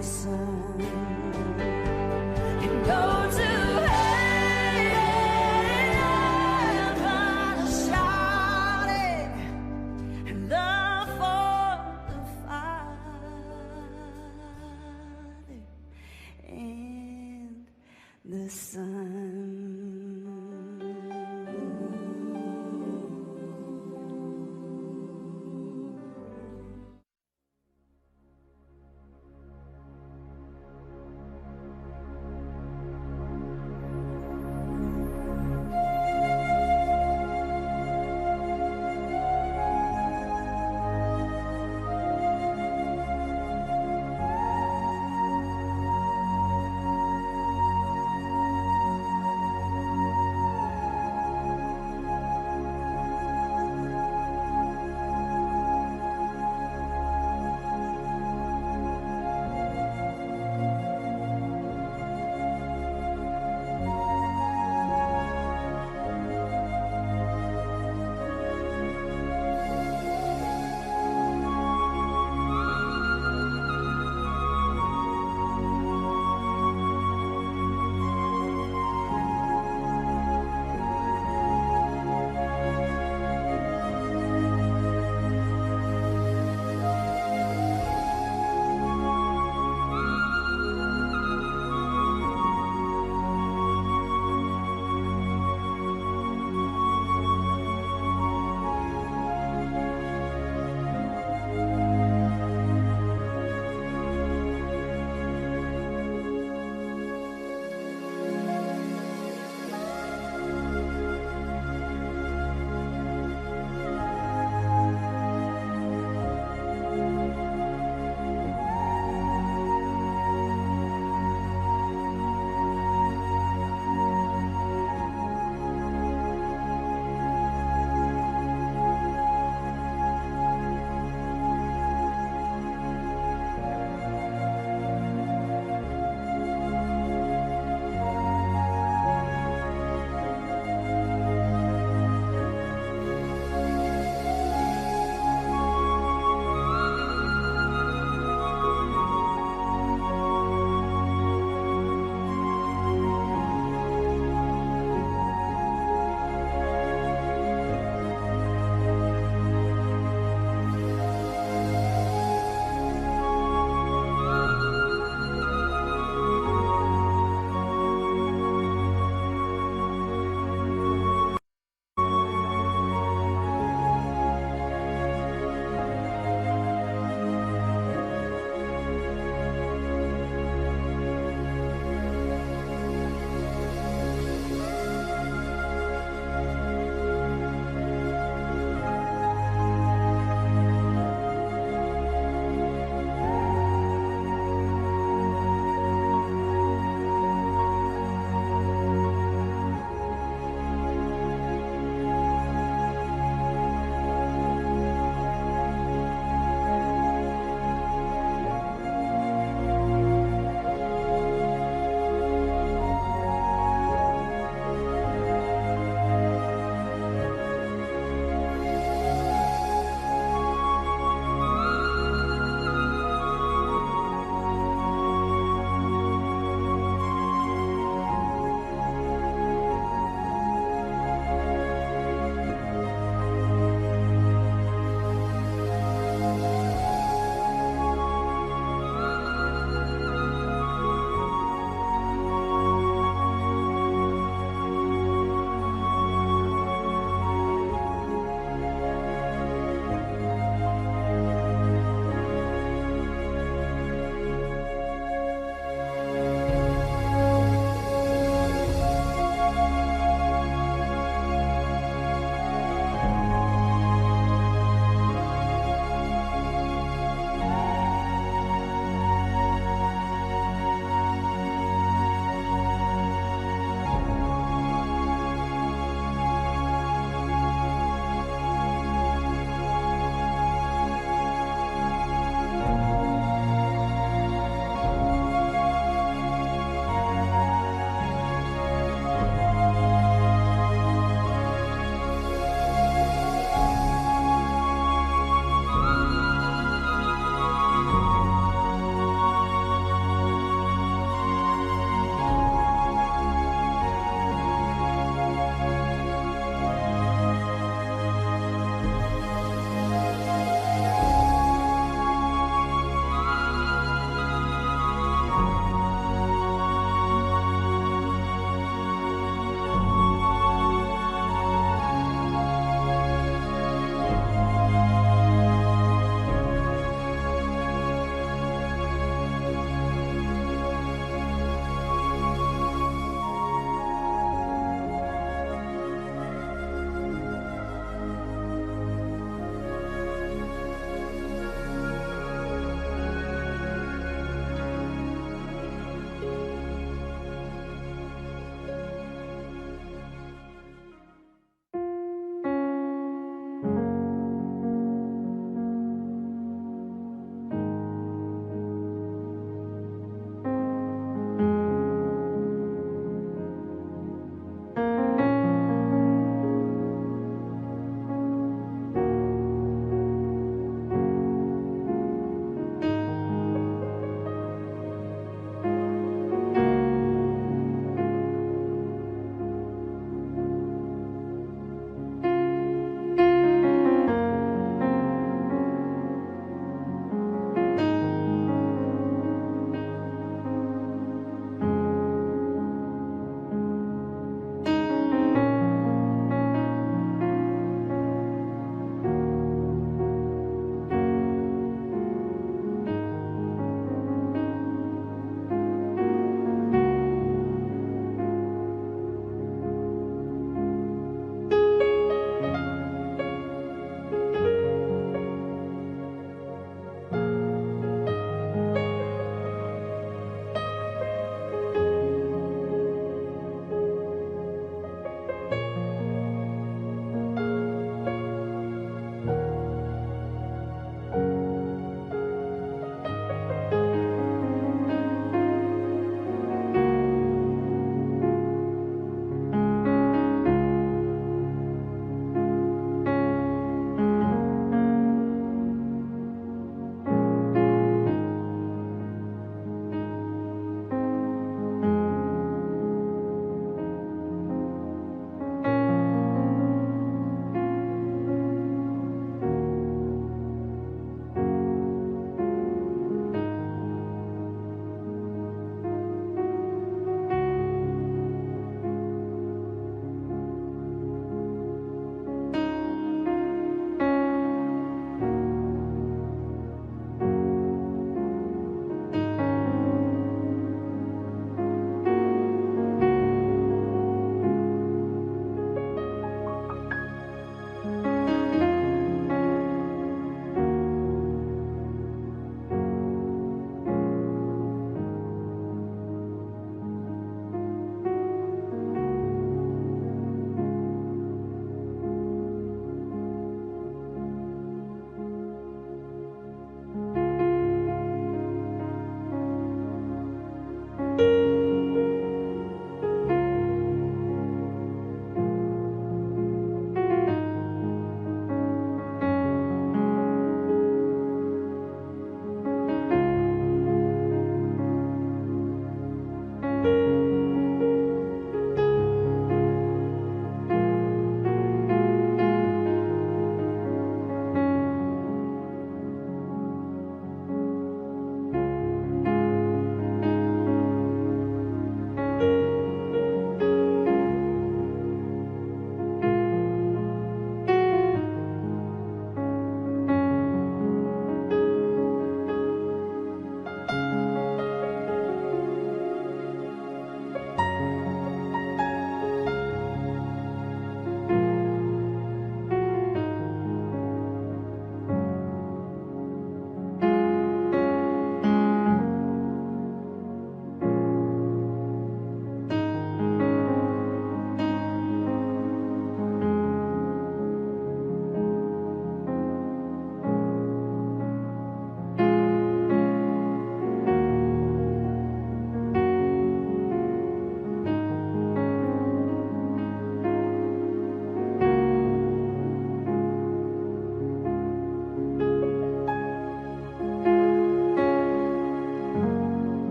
the Son. And go to heaven, shouting and love for the Father and the Son.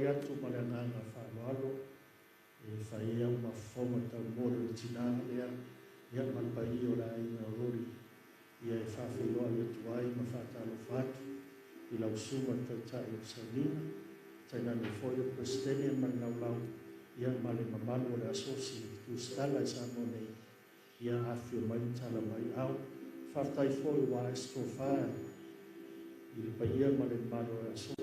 Tulai atu ma le agaga faaaloalo e fai ai au ma fofoga taumoli o le tina lea, ia ma le paia o le aiga o Rudy, ia e faafeiloai atu ai ma faatalofa atu i lau susuga i le Taitai o le Sauniga, tainane foi o le Peresetene ma le Laulau, ia ma le mamalu o le Asosi Tusitala i Samoa nei, ia afifio mai ma tala mai ao. Faafetai foi ua ae se tofa i le paia ma le mamalu o le Asosi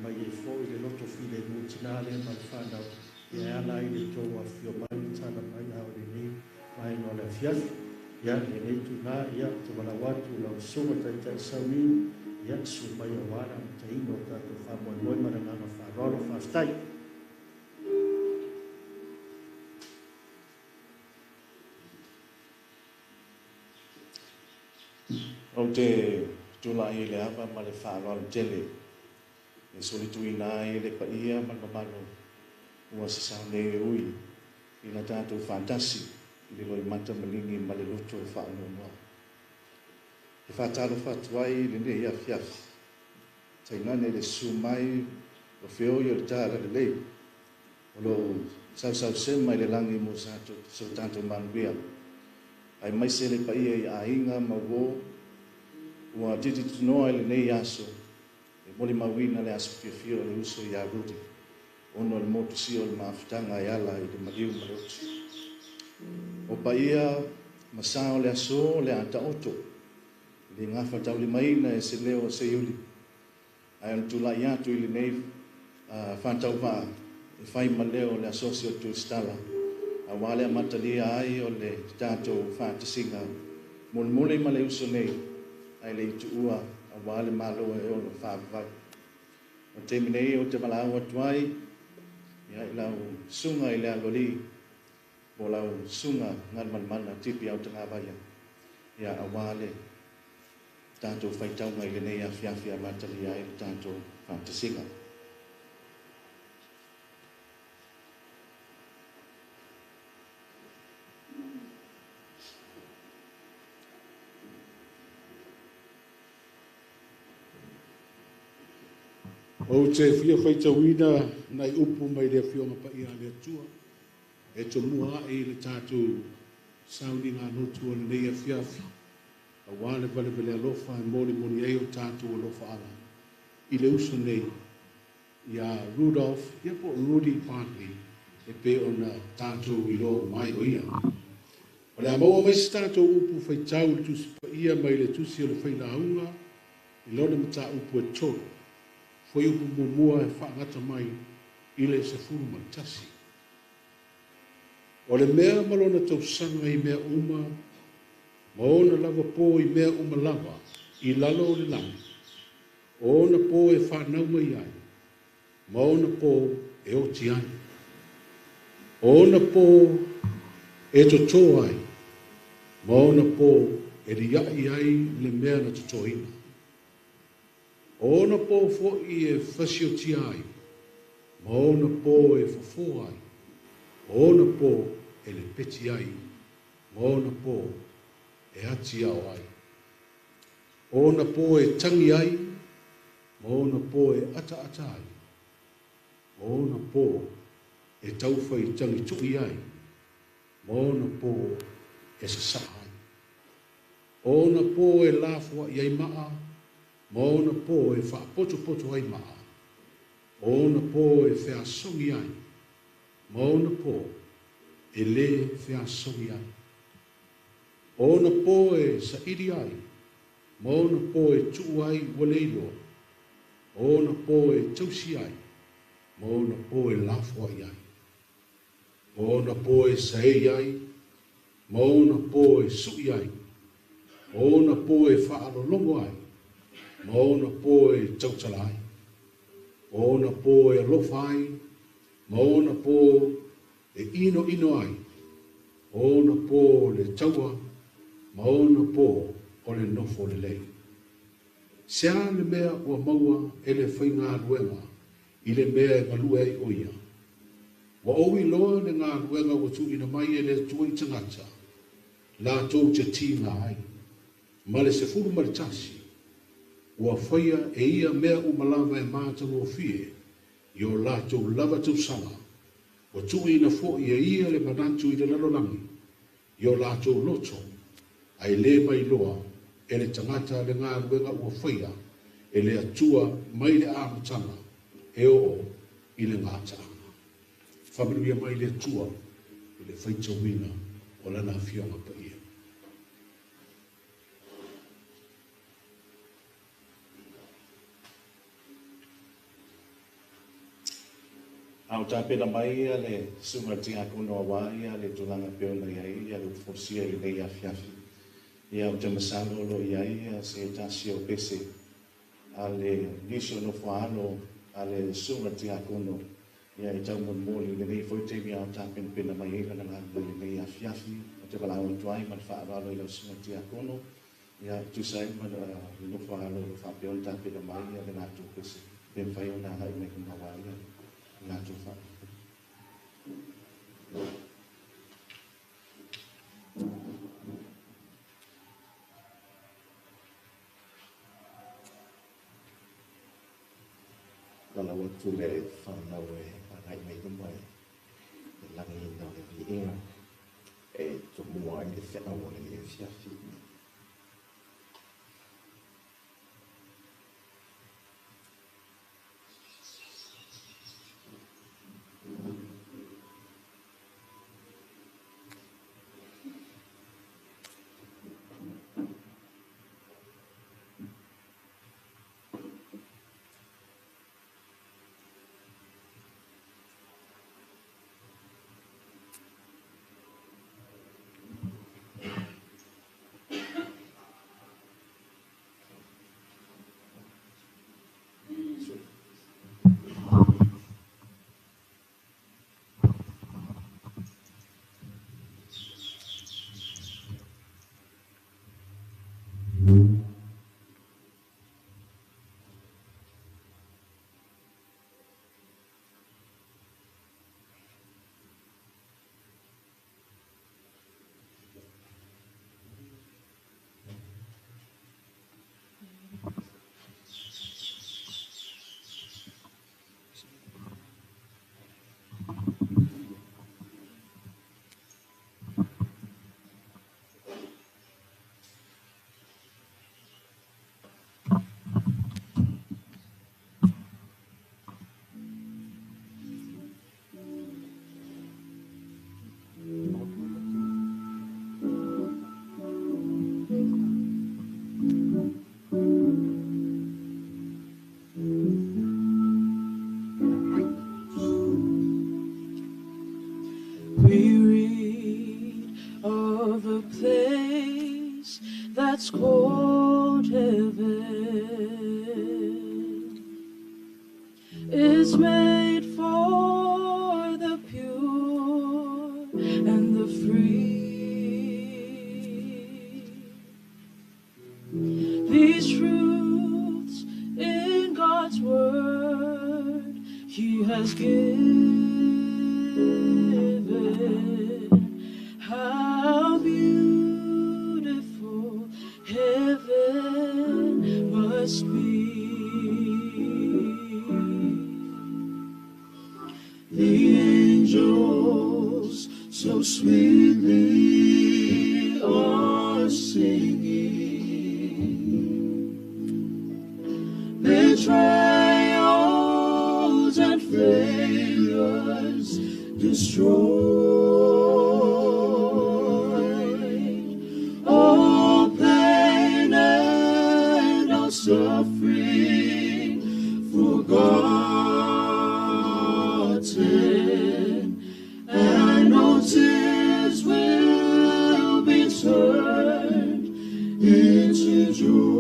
mai ai foi le loto filemu tina lea ma le fanau, ia e ala ai le tou afifio mai ma tala mai ao i lenei vaega o le afiafi. Ia, lenei itula, ia, ou te valaau atu i lau Susuga Taitai Sauniga, ia, susu mai aua le amataina o tatou faamoemoe ma le agaga faaaloalo. Faafetai. Ou te tulai i le ava ma le faaaloalo tele e solituina ai le paia ma le mamalu ua sasao nei e ui i la tatou faatasi i le loimata maligi ma le loto faanoanoa. E faatalofa atu ai i lenei afiafi, tainane le susu mai o feoi o le talalelei o loo sausausema i le lagi mo so tatou manuia, aemaise le paia i aiga ma uo ua tititonoa i lenei aso e molimauina le aso fiafia o le uso ia Rudy, ona o le motusia o le mafutaga e ala i le maliu ma le oti. O paia ma sa o le aso o le a taoto, i le gafataulimaina e se leo o seiuli, ae o le tulai atu i lenei faatauvaa e fai ma leo o le Asosi o Tusitala, aua le amatalia ai o le tatou faatasiga mulimuli ma le uso nei, ae le i tuua aua le Malo e ono faavavau. O le taimi nei ou te valaau atu ai ia i lau susuga i le Aloalii, po o lau susuga Galumalemana Tipi Autagavaia, ia aua le tatou faitauga i lenei afiafi amatalia ai le tatou faatasiga. Ou te fia faitauina nai upu mai le Afioga Paia a le Atua e tomua ae i le tatou sauniga lotu o lenei afiafi, aua le valevale alofa e molimoli ai o tatou alofaaga i le uso nei ia Rudolph, ia po o Rudy Bartley, e pei ona tatou iloa mai o ia. O le a maua mai se tatou upu faitau i le Tusi Paia mai le Tusi o le Failauga i lona mataupu e 3, fuaiupu muamua e faagata mai i le 11. O le mea ma lona tausaga i mea uma, ma ona lava po i mea uma lava i lalo o le lagi, o ona po e whanau mai ai, ma ona po e oti ai. O ona po e toto ai, ma ona po e riai ai le mea na totoina. O ona po foi e fasiotia ai, ma ona po e fofoa ai, o ona po e lepeti ai, ma ona po e ati ao ai. O ona po e tangi ai, ma ona po e ataata ai, o ona po e tauwhai tangi tui ai, ma ona po e sasaa ai. O ona po e lafua i ai maa, ma ona po e whaapotopoto ai maa. O ona po e feasongi ai, ma ona po e le feasongi ai. O ona po e saili ai, ma ona po e tuu ai ua leiloa. O ona po e tausi ai, ma ona po e lafoai ai. O ona po e saei ai, ma ona po e sui ai. O ona po e whaalolongo ai, ma ona po e tautala ai. O ona po e alofa ai, ma ona po e ino ino ai. O ona po le taua, ma ona po o le nofo lelei. Se a le mea ua maua e le faigaluega i le mea e galue ai o ia. Ua ou iloa le galuega ua tuuina mai e le Atua i tagata, latou te tiga ai. Ma le 11, ua faia e ia mea uma lava e matagofie i o latou lava tausaga, ua tuuina foi e ia le manatu i le lalolagi i o latou loto, ae le mailoa e le tagata le galuega ua faia e le Atua mai le amataga e oo i le gataaga. Faamanuia mai le Atua i le faitauina o lana Afioga Paia. A o tapena mai ia le susuga i le Tiakono aua ia le tulaga pei ona i ai ia le upu folasia i lenei afiafi. Ia ou te masalo o lo o i ai ia se tasi o pese a le nisi o nofo a alo a le susuga i le Tiakono ia e taumolimoli i lenei foi taimi a o tapenapena mai ai lana galuega i lenei afiafi. Ou te valaau atu ai ma le faaaloalo i lau susuga i le Tiakono ia e tusa ai ma le nofo a alo o lo o faapea ona tapena mai ia le latou pese pe mafai ona agai mai luma aua ia le latou faa. Valaau atu le fanau e agai mai luma i le lagiina o le viiga e tomua ai le feau o lenei afiafi. We read of a place that's called heaven. It's made for the pure and the free. These truths in God's word He has given. How beautiful heaven must be. The angels so sweetly are singing. Betrayals and failures destroyed, all pain and all suffering forgotten, and all tears will be turned into joy.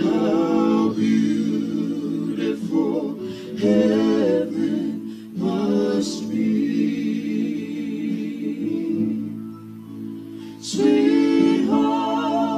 How beautiful heaven must be. Sweet home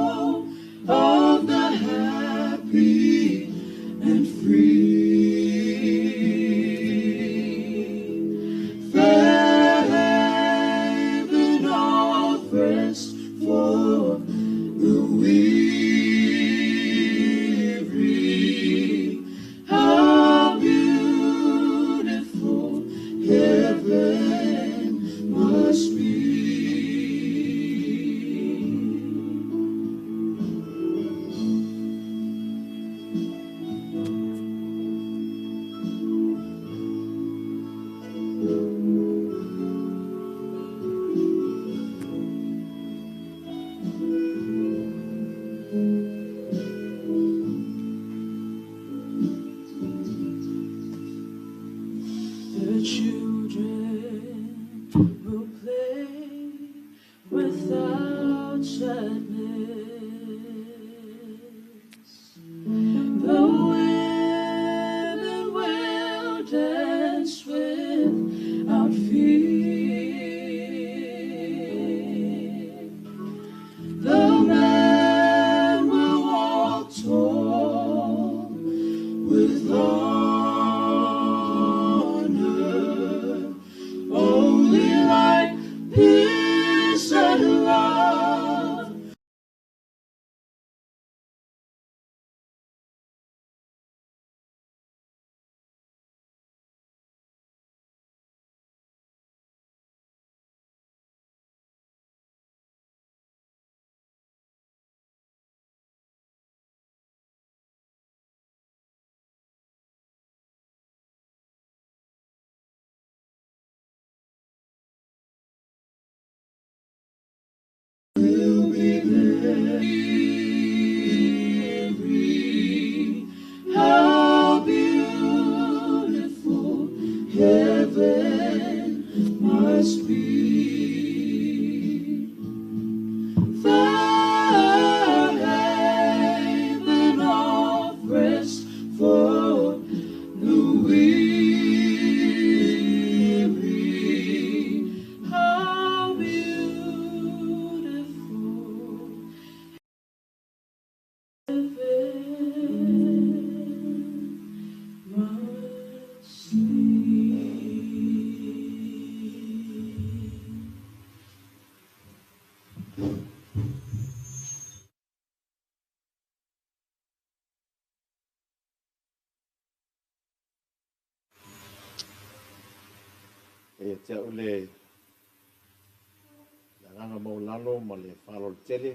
Gladness. The women will dance without fear. The men will walk tall with honor. Only light, peace, and love. Will be there. How beautiful heaven must be. Fair haven of rest for the weary. How beautiful heaven must be. E te au le agaga maualalo ma le faaaloalo tele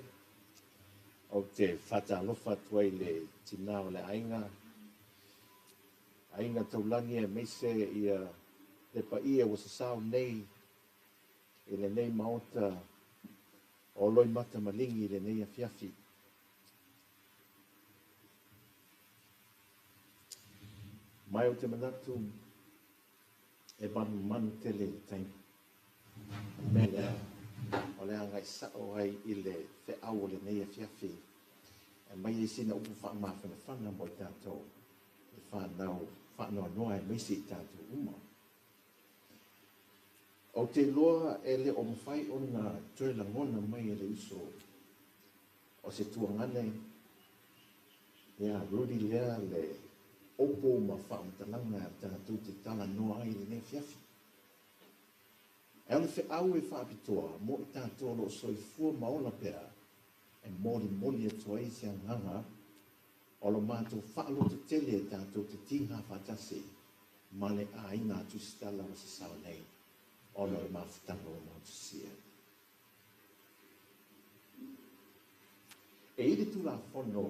ou te faatalofa atu ai i le tinā o le aiga, aiga taulagi aemaise ia le paia ua sasao nei i lenei maota o Loimata Maligi i lenei afiafi. Mai ou te manatu e manumanu tele i le taimi. O le mea lea, o le agai sao ai i le feau o lenei afiafi e aumai ai sina upu faamafanafana mo i tatou le fanau faanoanoa aemaise i tatou uma. Ou te iloa e le o mafai ona toe lagona mai e le uso o se tuagane ia Rudy lea le opo ma faamatalaga tatou te talanoa ai i lenei afiafi. E o le feau e faapitoa mo i tatou o lo o soifua ma ola pea e molimoli atu ai se agaga o lo matou faalototele e tatou te tiga faatasi ma le aiga a Tusitala ua sasao nei ona o le mafutaga ua motusia. E i le Tulafono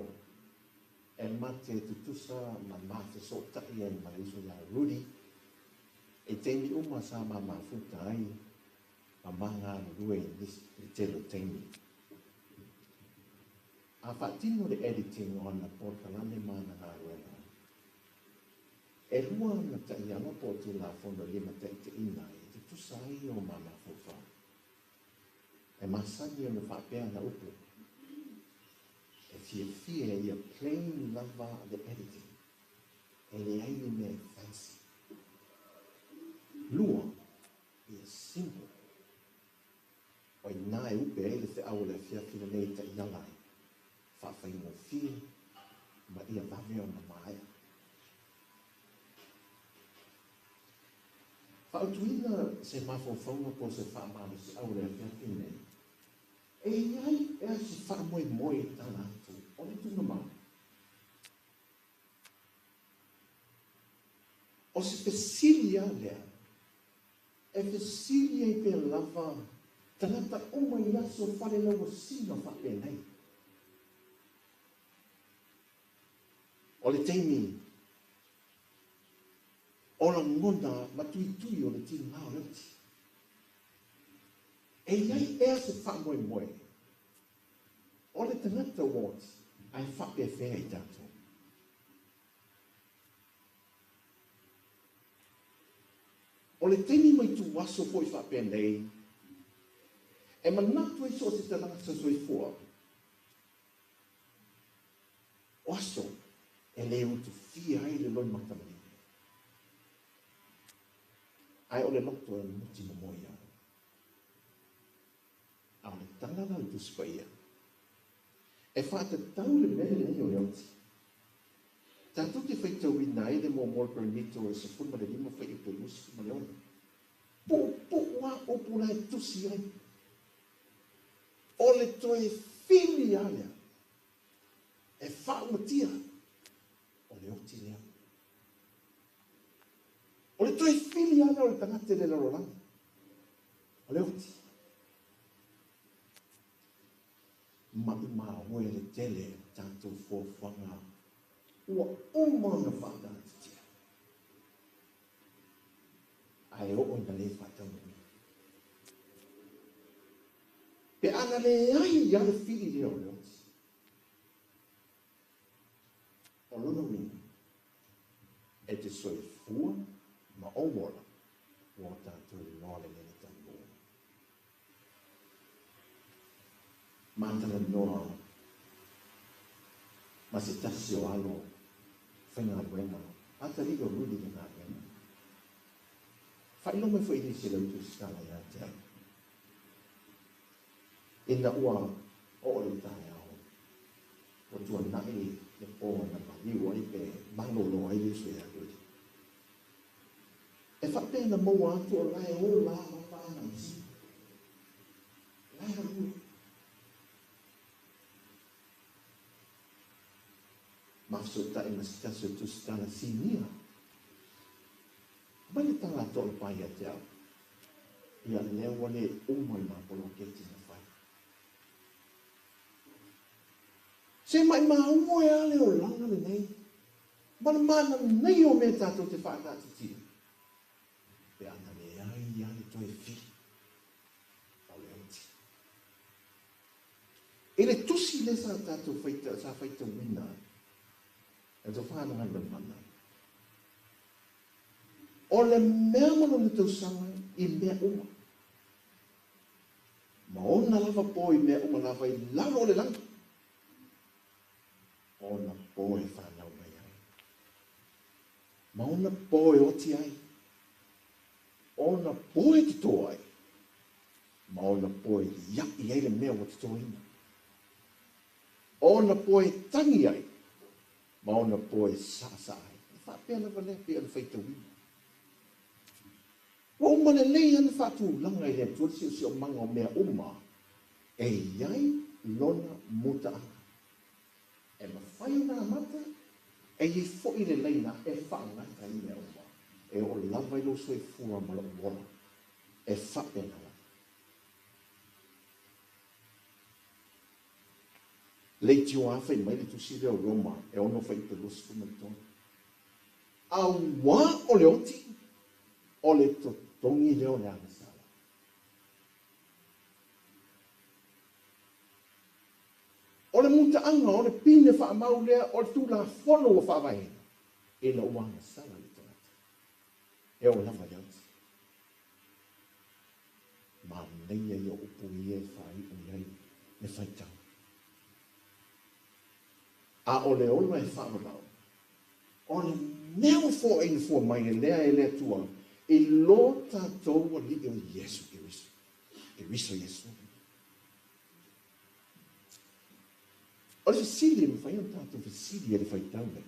e mate tutusa ma mafesootai ai ma le uso ia Rudy i taimi uma sa ma mafuta ai ma ma galulue i le tele o taimi. A faatino le editing o ana polokalame ma ana galuega, e lua ana taiala po o Tulafono e limataitaiina ai e tutusa ai o ma mafaufau. E masani ona faapea ana upu, e fiafia ia plain lava le editing, e leai ni mea e fancy. Lua, ia simple. O i ina e upe ai le feau o le afiafi lenei e taiala ai, faafaigofie ma ia vave ona maea. Fautuaina se mafaufauga po o se faamalosiau o le afiafi lenei, e i ai ea se faamoemoe i tala atu o le tuugamau? O se fesili lava lea e fesili ai pea lava tagata uma i aso falelauasina faapenei. O le taimi o lagona ma tuitui o le tiga o le oti. E i ai ea se faamoemoe o le tagata ua oti ae faapefea i tatou? O le taimi mai tuaso foi faapenei e manatu ai so o se tagata soifua O aso e lē utufia ai le loimata maligi. Ae o le loto e muti momoe ai. A o le tala la a le Tusi Paia, e faatatau le mea lenei o le oti. Tatou te faitauina ai le muamua o le Korinito e 15 fuaiupu e 26. Puupuu lava upu la e tusi ai. O le toe fili lava lea e faaumatia o le oti lea. O le toe fili lava lea o le tagata i le lalolagi, o le oti. Maumau e le tele o tatou fuafuaga ua uma ona faataatitia, ae oo ina le faataunuuina. Pe a na leai lava le fili lea o le oti, o lona uiga, e te soifua ma ou ola, ua o tatou iloa le lele taunuuga. Matalanoa ma se tasi o alo faigaluega atalii o Rudi le galuega. Faailoa mai foi i nisi e le utusitala ia te au. Ina ua oo le taeao, ua tuanai le po na maliu ai pe malolo ai le uso ia Rudi. E faapea na maua atu o la e ola lava ana masini. La e galue. Ma fesootai ma se tasi o tusitala sinia. Aumai le tala a Toalepai ia te au. Ia, lea ua le uma le ma poloketi na fai. Se maimau e a le olaga lenei ma le manaia o mea tatou te faataatitia pe a na leai a le toe fili o le oti. I le tusi lea sa tatou faita, sa faitauina e le Tofa Galuemalemana, o le mea ma lona tausaga i mea uma, ma ona lava po i mea uma lava i lalo o le lagi, ona po e fanau mai ai, ma ona po e oti ai, ona po e totō ai, ma ona po e liaʻi ai le mea ua totōina, ona po e tagi ai, ma ona po e saasaa ai. E faapea lava lea pei ona faitauina. Ua uma lelei lava ona faatulaga e le Atua le siosiomaga o mea uma e i ai lona mutaaga. E mafai ona amata, e i ai foi le laina e faagata ai mea uma, e oo lava i lou soifua ma lou ola. E faapena lava. Leitioa fai mai le tusi lea o Roma e 6 fuaiupu 23. Auā o le oti, o le totogi lea o le agasala. O le mutaaga o le pine faamau lea o le Tulafono ua faavaeina, ina ua agasala le tagata. E oo lava i le oti. Manaia ia upu ia e faaiu i ai le faitau. A o le ola e faavavau, o le mea ua foaina fua mai e lea e le Atua i lo tatou Alii o Iesu Keriso. Keriso Iesu. O le fesili e mafai ona tatou fesili e le faitau nei,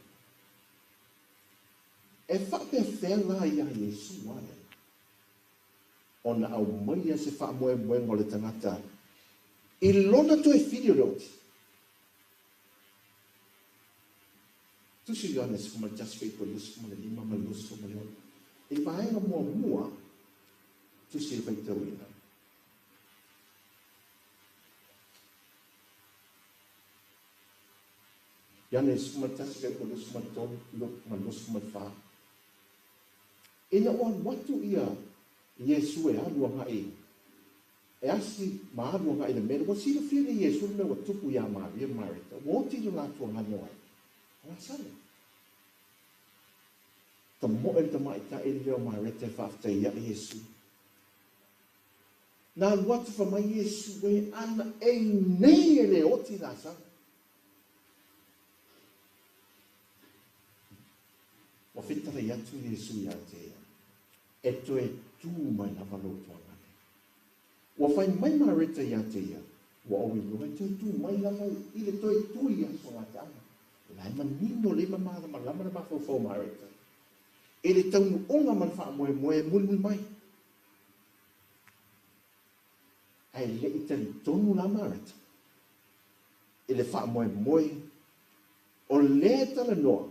e faapefea la iā Iesu a lea ona aumaia se faamoemoega o le tagata i lona toe fili o le oti? Tusi Ioane 11 fuaiupu 25 ma le 26. I le vaega muamua, tusi e faitauina. Ioane 11 fuaiupu 23 ma le 24. Ina ua alu atu ia Iesu e alu agai e asi ma alu agai i le mea lea, ua silafia e Iesu le mea ua tupu iā Maria ma Mareta, ua oti lo latou agano ai, o Lasalo. Tamoe le tamaitai lea o Mareta e faafetai iā Iesu. Na alu atu fai mai Iesu e, Ana e i nei e le oti Lasalo. fetalai atu Iesu ia te ia, E toe tū mai lava lou tuagane. Ua fai mai Mareta ia te ia, Ua ou iloa e toe tū mai lava i le toe tū i aso gataaga. O la e manino lelei ma malamalama le mafaufau o Mareta i le taunuuga ma le faamoemoe e mulimuli mai. Ae le i talitonu la Mareta i le faamoemoe o lea e talanoa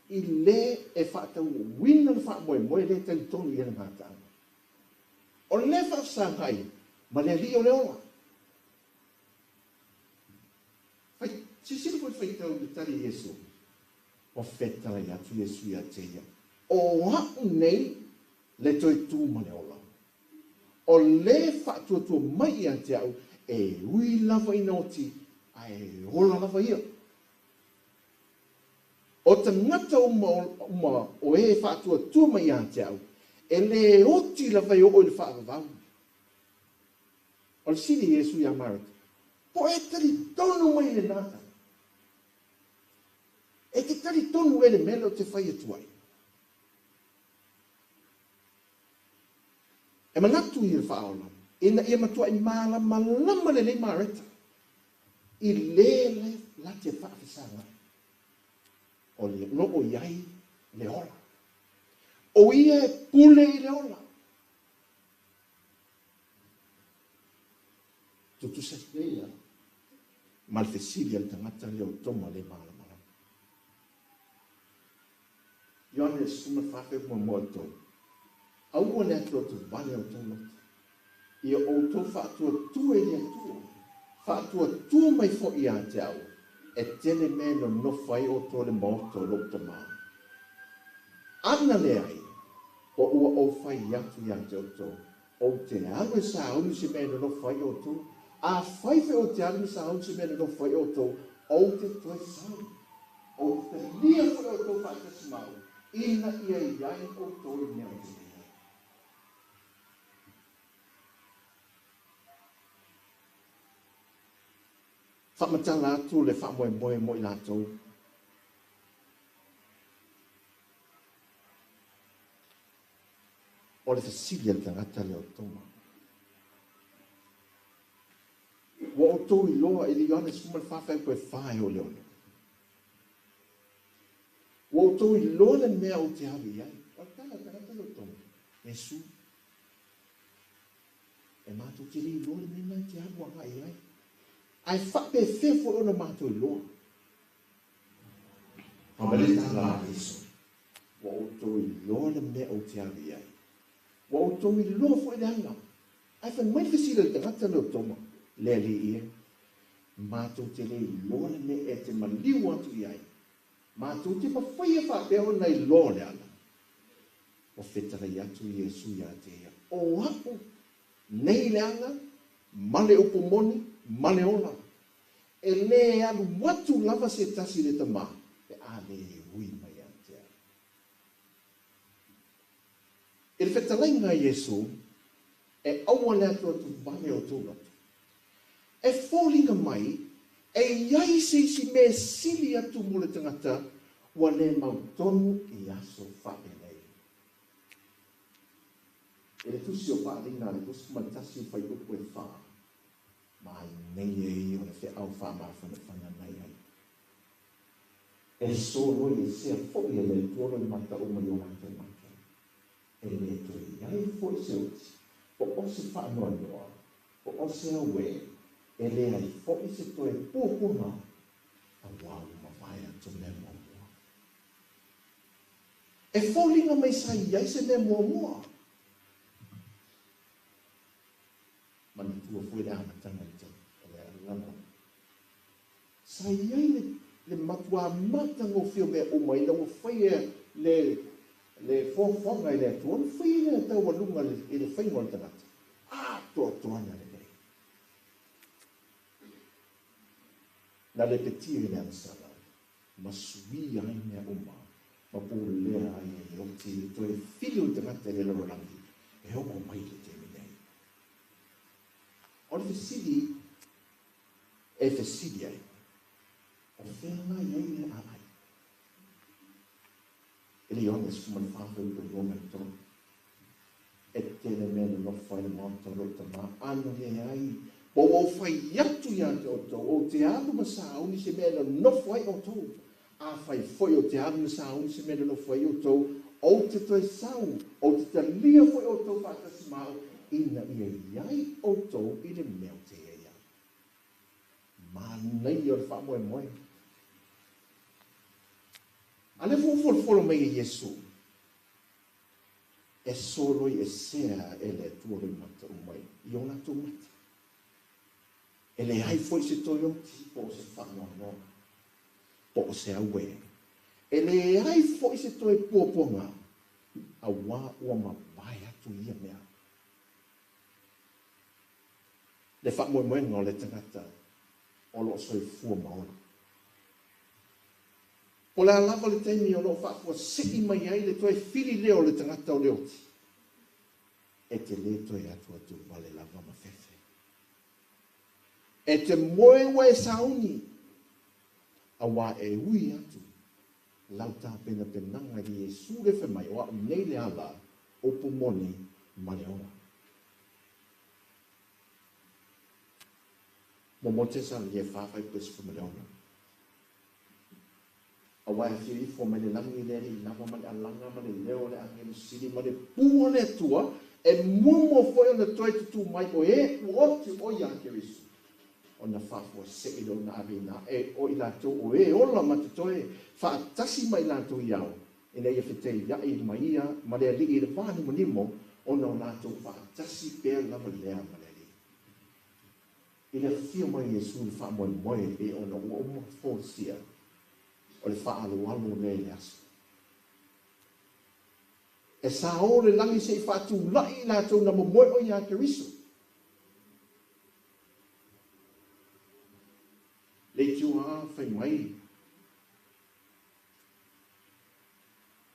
i le e faataunuuina le faamoemoe lea e talitonu i ai le gataaga. O le faafesagai ma le Alii o le ola. Fai, silasila foi le faitau i le tali a Iesu. Ua fetalai atu Iesu ia te ia, O a'u nei le toe tu ma le ola. O le faatuatua mai ia te a'u, e ui lava ina oti, ae ola lava ia. O tagata uma uma o e faatuatua mai ia te a'u, e lē oti lava e oo i le faavavau. O le sili Iesu iā Mareta, Po e talitonu mai i lenā tala? E te talitonu e le mea lea ou te fai atu ai? E manatu ia le Faaola ina ia matuai malamalama lelei Mareta i le la te faafesagai o le no o i ai le ola. O ia e pule i le ola. Tutusa lea ma le fesili a le tagata lea o Toma le malamalama. Ioane 14 fuaiupu muamua o le tolu. Aua le atuatu vale outou loto. Ia outou faatuatua i le Atua, faatuatua mai foi ia te au, e tele mea e nonofo ai outou i le maota o lou Tama. Ana leai, po ua ou fai atu ia te outou, ou te alu e sauni se mea e nonofo ai outou, afai foi ou te alu me sauni se mea e nonofo ai outou, ou te toe sau. Ou te talia foi outou faatasi ma au, ina ia i ai outou i mea ou te i ai. Faamatala atu le faamoemoe mo i latou. O le fesili a le tagata lea o Toma. Ua outou iloa i le Ioane 14 fuaiupu e 4 e oo i le 6. Ua outou iloa le mea ou te alu i ai. O le tala a le tagata lea o Toma, Iesu, e matou te le iloa le mea lena e te alu agai i ai. Ae faapefea foi ona matou iloa? Fai mai le tala a Iesu, Ua outou iloa le mea ou te alu i ai. Ua outou iloa foi le ala. Ae fai mai le fesili a le tagata lea o Toma, Le Alii e, matou te le iloa le mea e te maliu atu i ai. Matou te mafaia faapea ona iloa le ala. Ua fetalai atu Iesu ia te ia, O a'u nei le ala, ma le upu moni, ma le ola. E lē alu atu lava se tasi i le Tamā, pe a lē ui mai ia te au. I le fetalaiga a Iesū, e aua le atuatu vale outou loto. E foliga mai, e i ai se isi mea e sili atu mo le tagata ua lē mautonu i aso faapenei. I le tusi o Paaliga a le 21 fuaiupu e fa, Ma i nei e ia o le feau faamafanafana nai ai. E soloi e sea foi e le Atua loimata uma i o latou mata. E le toe i ai foi se oti, po o se faanoanoa, po o se auē, e leai foi se toe puapuaga, auā ua mavae atu mea muamua. E foliga mai sa i ai se mea muamua. Manatua foi le amataga i te o le alala. Sa i ai le, le matuā matagofie o mea uma ina ua faia le, le foafoaga e le Atua, ona faia lea taualuga i le faiga o le tagata. Atoatoa ana lelei. Na lepetia i le agasala ma suia ai mea uma ma pulea ai e le oti le toe fili o le tagata i le lalolagi e oo mai i le taimi nei. O le fesili e fesili ai, o fea la i ai le aai? I le Ioane 14 fuaiupu 23. E tele mea e nonofo ai le maota o lou Tamā, ana leai, po ua ou fai atu ia te outou, ou te alu ma sauni se mea e nonofo ai outou. Afai foi ou te alu ma sauni se mea e nonofo ai outou, ou te toe sau, ou te talia foi outou faatasi ma au, ina ia i ai outou i le mea ou te i ai au. Manaia o le faamoemoe. A lea foi ua folofolo mai e Iesu. E soloi esea e le Atua loimata uma i o latou mata. E leai foi se toe oti po o se faanoanoa, po o se auē. E leai foi se toe puapuaga, auā ua mavae atu ia mea. Le faamoemoega o le tagata o lo o soifua ma ola. Po o le a lava le taimi o lo o faafuasei mai ai le toe fili leo o le tagata o le oti, e te lē toe atuatu vale lava ma fefe. E te moe ua e sauni, auā e ui atu lau tapenapenaga i le Iesu le fai mai, O a'u nei le ala, upu moni ma le ola. Mo Tesalonia 4 fuaiupu 16. Aua e afio ifo mai le lagi le Alii lava ma le alaga ma le leo o le agelu sili ma le pū o le Atua, e muamua foi ona toe tutū mai o e ua oti o ia Keriso, ona faafuasei lea ona ave ina ae o i latou o e ola ma totoe faatasi ma i latou i ao, ina ia fetaiaʻi ma ia ma le Alii i le vānimonimo ona o latou faatasi pea lava lea ma le Alii. I le afio mai o Iesu i le faamoemoe e pei ona ua uma folasia, o le faaaloalo lea i le aso. E sao le lagi se i faatulai i latou na momoe o iā Keriso. Leitioa fai mai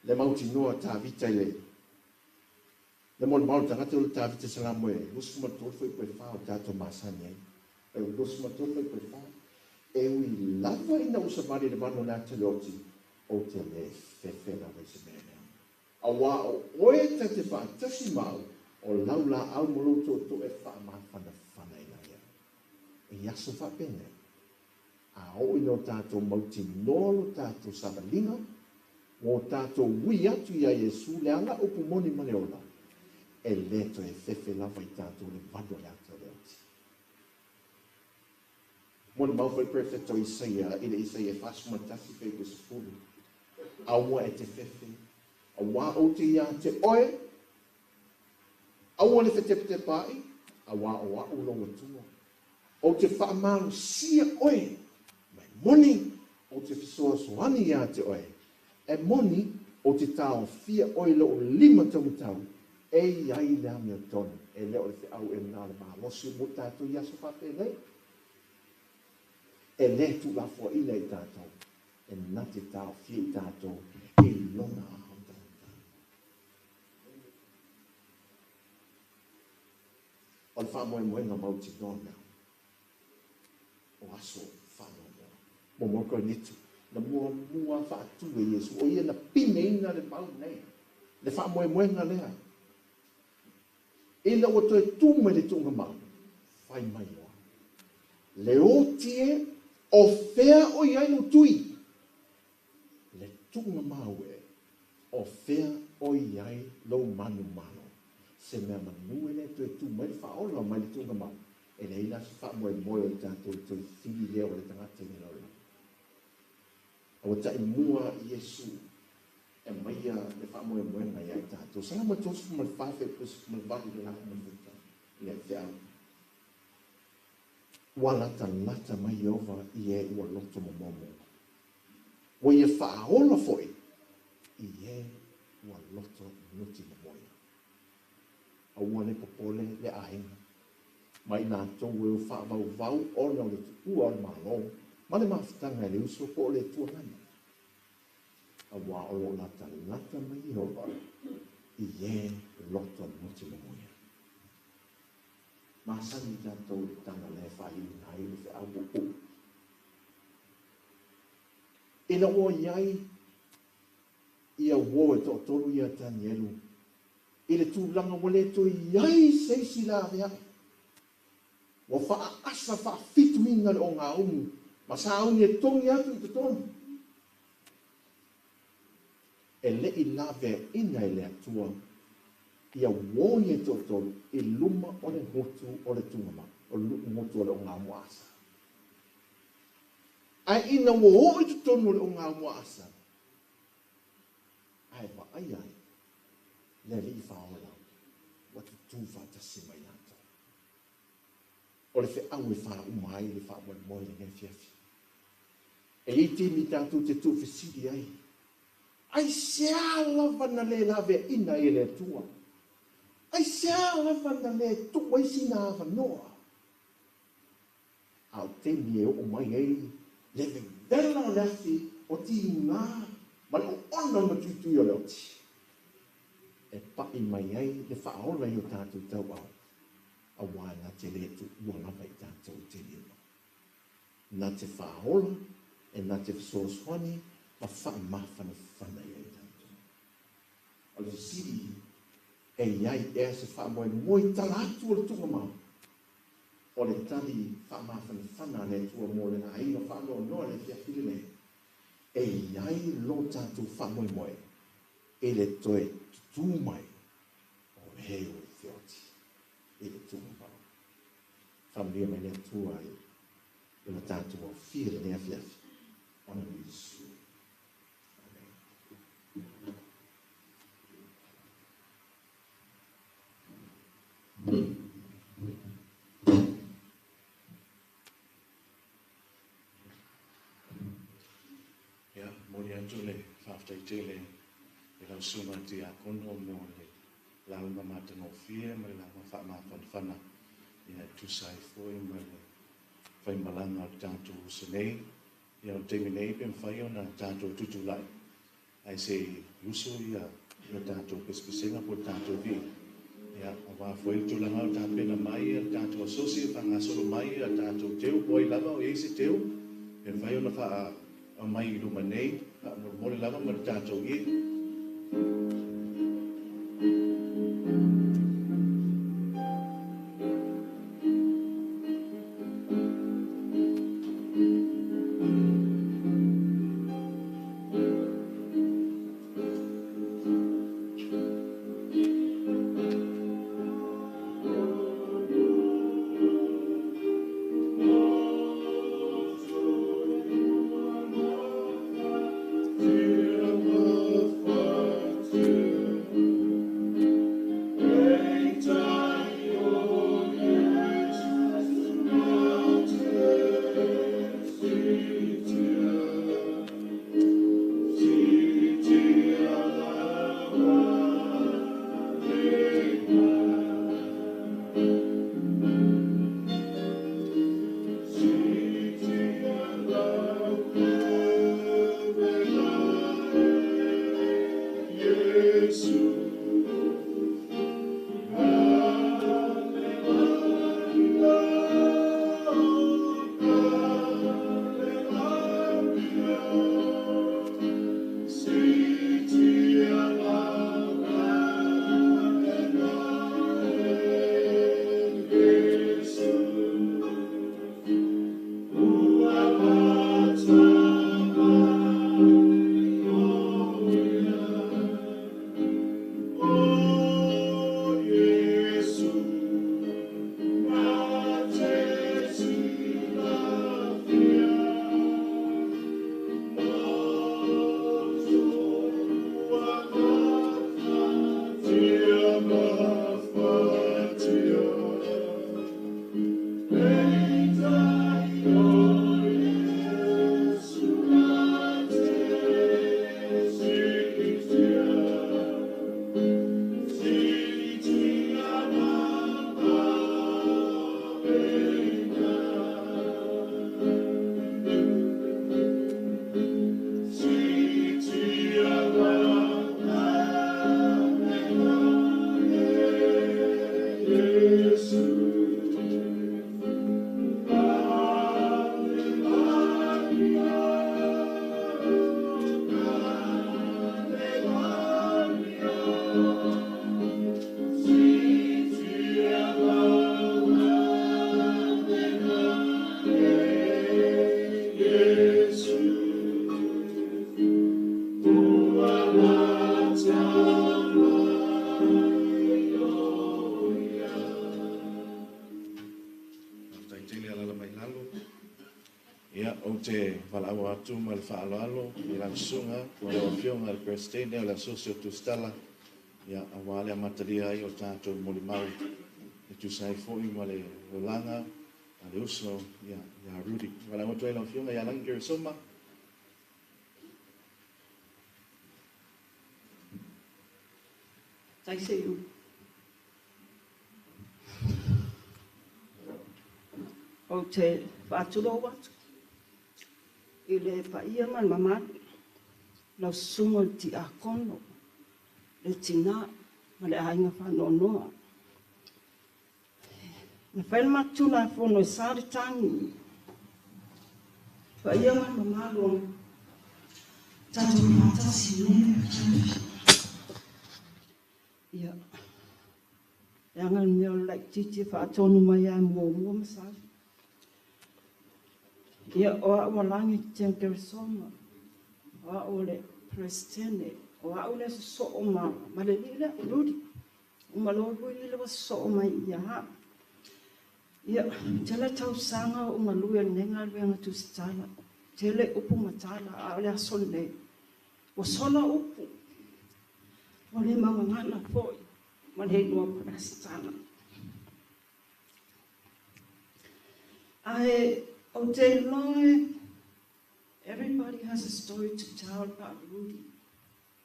le mautinoa Tavita i le Le molimau a le tagata o le Tavita Salamo e 23 fuaiupu e 4 o tatou masani ai. E 23 fuaiupu e 4. E ui lava ina ua savali le vanu o le ata i le oti, ou te le fefe lava i se mea leaga. Auā o oe ta te faatasi ma au, o lau laau ma lou tootoo e faamafanafana ina ai au. I aso faapenei, a oo ina o tatou mautinoa lo tatou savaliga, ua o tatou ui atu iā Iesu le ala upu moni ma le ola, e le toe fefe lava i tatou le valu o le ata o le oti. Molimau foi le perofeta o Isaia i le Isaia 41 fuaiupu 10, Aua e te fefe, auā ou te iā te oe, aua le fetepatepaai, auā o a'u lou Atua. Ou te faamalosia oe, ma e moni, ou te fesoasoani iā te oe. E moni, ou te taofia oe i lou lima taumatau, e i ai le amiotonu, e le o le feau e na o le malosi mo tatou i aso faapenei. E le tuulafoaina i tatou, e na te taofia i tatou i lona aao taumatau. O le faamoemoega mautinoa mea o aso faanoanoa. Mo mo Korinito, na muamua faatu e Iesu, o ia na pineina le mau nei, le faamoemoega lea. Ina ua toe tu mai le tuuga mau, fai mai loa. Le oti e, o fea o i ai lou tui? Le tuuga mau e, o fea o i ai lou manumalo? Se mea manu e le toe tu mai le faaola mai le tuuga mau. E leai la se faamoemoe o i tatou i toe fili leo o le tagata i le lalolagi. A ua taimua Iesu e aumaia le faamoemoega ia i tatou. Salamo 34 fuaiupu 18 i le lafo ma le fuaitau i le feau. Ua latalata mai Ieova i e ua loto momomo. Ua ia faaola foi i e ua loto nuti momoia. Aua le popole le aiga ma i latou e o faavauvau ona o le tuua o le Malo ma le mafutaga e le uso po o le tuagana, auā o lo o latalata mai Ieova i e loto nuti momoia. Masani tatou i le tala lea e faaiuina ai le feau puupuu. Ina ua i ai Ia uō e toʻatolu ia Tanielu i le tulaga ua lē toe i ai se isi laveaʻe. Ua faaasa faafituina le ogaumu ma sauni e togi atu i totonu. E leʻi laveaʻina e le Atua ia uō ia e toʻatolu i luma o le gutu o le tugamau, o le gutu o le ogaumu asa. Ae ina ua oo i totonu o le ogaumu asa, ae vaai ai le alii faaola ua tutū faatasi mai latou. O le feau e faauma ai le faamoemoe lenei afiafi. E i ai taimi tatou te tuufesili ai, aisea lava na lē laveaʻina ai e le Atua? Aisea lava na lē tuu ai sina avanoa? A o taimi e oo mai ai le vevela o le afi o tigā ma le oona o le matuitui o le oti, e paʻi mai ai le faaola i o tatou tauao, auā na te lē tuua lava i tatou i taimi uma. Na te faaola e na te fesoasoani ma faamafanafana iā i tatou. O le fesili, e i ai ea se faamoemoe i tala atu o le tugamau? O le tali faamafanafana a le Atua mo le aiga faanoanoa i le afiafi lenei, e i ai lo tatou faamoemoe i le toe tutū mai o e ua i feoti i le tugamau. Faamanuia mai le Atua i lo tatou aofia i lenei afiafi ona o Iesu. Amene. Ia, momoli atu le faafetai tele i lau susuga i le Tiakono mo le lauga matagofie ma le lauga faamafanafana, ia e tusa ai foi ma le faimalaga o le tatou uso nei. Ia, o le taimi nei pe mafai ona tatou tutulai ae se i usu ia le tatou pesepesega po o le tatou viiga. Ia, aua foi le tulaga o tapena mai le tatou asosi e faagasolo mai a tatou teu po o ai lava o i ai se teu pe mafai ona faa-aumai i luma nei, faamolemole lava ma le tatou ie. Ia, ou te valaau atu ma le faaaloalo i lau susuga po o lau Afioga i le Peresetene o le Asosi o Tusitala, ia, aua le amatalia ai o le tatou molimau e tusa ai foi ma le olaga a le uso ia, ia Rudy. Valaau atu ai lau Afioga ia Lagi Keresoma. Taiseu. Ou te faatulou atu i le paia ma le mamalu, lau susuga i le Tiakono, le tinā ma le aiga faanoanoa. Na fai le matou Tulafono e sa le tagi, paia ma le mamalu o tatou faatasi i lenei afiafi. Ia, leaga le mea o le laitiiti e faatonu mai lava e muamua ma sau. Ia, o au o Lagi Keresoma, o au o le Peresetene, o au le sosoo ma le alii lea, Rudy. Uma loa Rudy lea ua sosoo mai ia au. Ia, tele tausaga o ou galue i lenei galuega tusitala, tele upu ma tala, a o le aso lenei, ua sola upu, ua le maugagana foi ma le igoa Peresetene. Ae ou te iloa everybody has a story to tell about Rudy.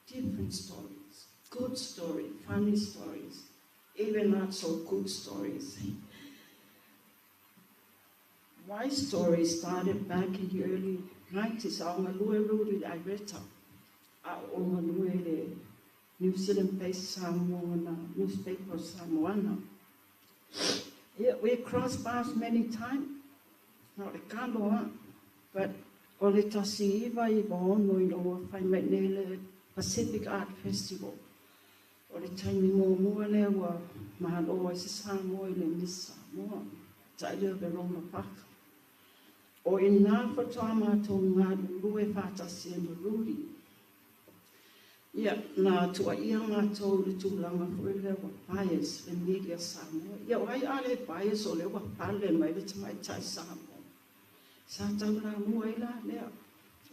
Different stories, good story, funny stories, even not so good stories. My story started back in the early 90s. A o galue Rudy le Ireta. A o galue le New Zealand-based Samoana newspaper Samoana. Yeah, we crossed paths many times. Na o le kalo a. But o le 1996 ina ua fai mai nei le Pacific Art Festival. O le taimi muamua lea ua malo ai se Samoa i le Miss Samoa. Talia Verona Parker. O ina faatoa matou galulue faatasi ai ma Rudy. Ia, na tuuaia matou i le tulaga foi lea ua bias le media Samoa. Ia, o ai a le bias o lea ua pale mai le tamaitai Samoa. Sa taulamua ai la lea.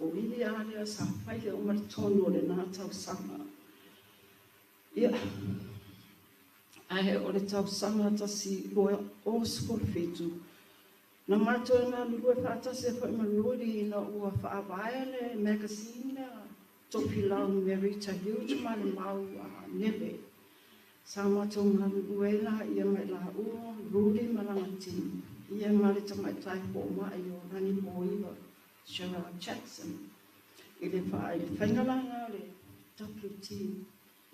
O ili a lea sa fai le uma le tonu o lena tausaga. Ia, ae o le tausaga 2017, na matou e galulue faatasi ai foi ma Rudy ina ua faavae le magazine lea Tofilau Merita Hughes ma le mau nele. Sa matou galulue ai la ia ma i laua, Rudy ma lana team, ia ma le tamaitai fomai o Lagipoiva Gerard Jackson. I le faiga lana o le WT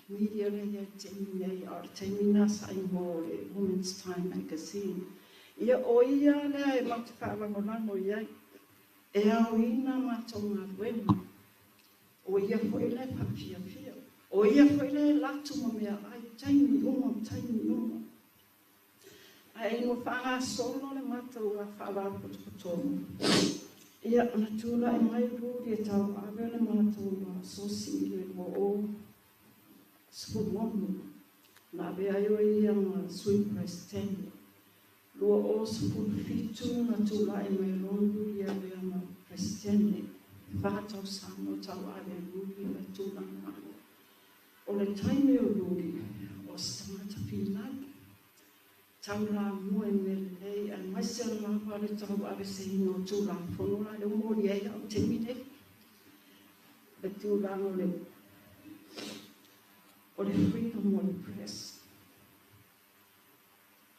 Media lea i ai taimi nei, a o le taimi na sa igoa o le Women's Time Magazine. Ia, o ia lea e matou te faalagolago i ai, e aoina matou galuega. O ia foi lea e faafiafia. O ia foi lea e latu ma meaai, taimi uma, taimi uma. Ae ina ua faagasolo le matou faalapotopotoga, ia, na tulai mai Rudy e tauave le matou asosi i le 2016. Na avea ai o ia ma sui Peresetene. 2017 na tulai mai loa Rudy e avea ma Peresetene. 4 tausaga o tauave Rudy le tulaga. O le taimi o Rudy, o se tagata finau. Taulamua i mea lelei, aemaise lava le tauaveseina o Tulafono la lea ua moli ai au taimi nei. Le tulaga o le freedom o le press.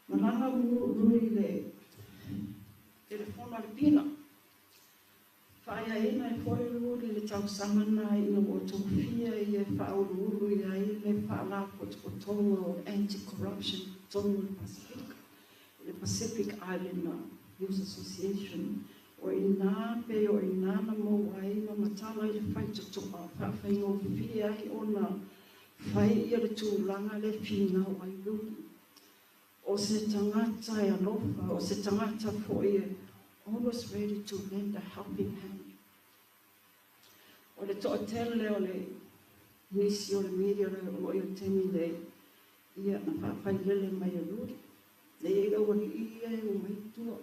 Malaga Rudy le telefono a le pina. Faaiaina e foi Rudy le tausaga na ina ua tofia ia e faauluulu i ai le faalapotopotoga o anti-corruption tonu o le Pasifika, le Pacific Island News Association. O ina pe o ina na maua ai ma matala i le faitotoa faafaigofie ai ona fai ia le tulaga le finau ai Rudy. O se tagata e alofa, o se tagata foi e always ready to lend a helping hand. O le toatele o le nisi o le media le o lo o i o taimi nei, ia na faafailele mai e Rudy. Le i lau alii ia e o mai tua.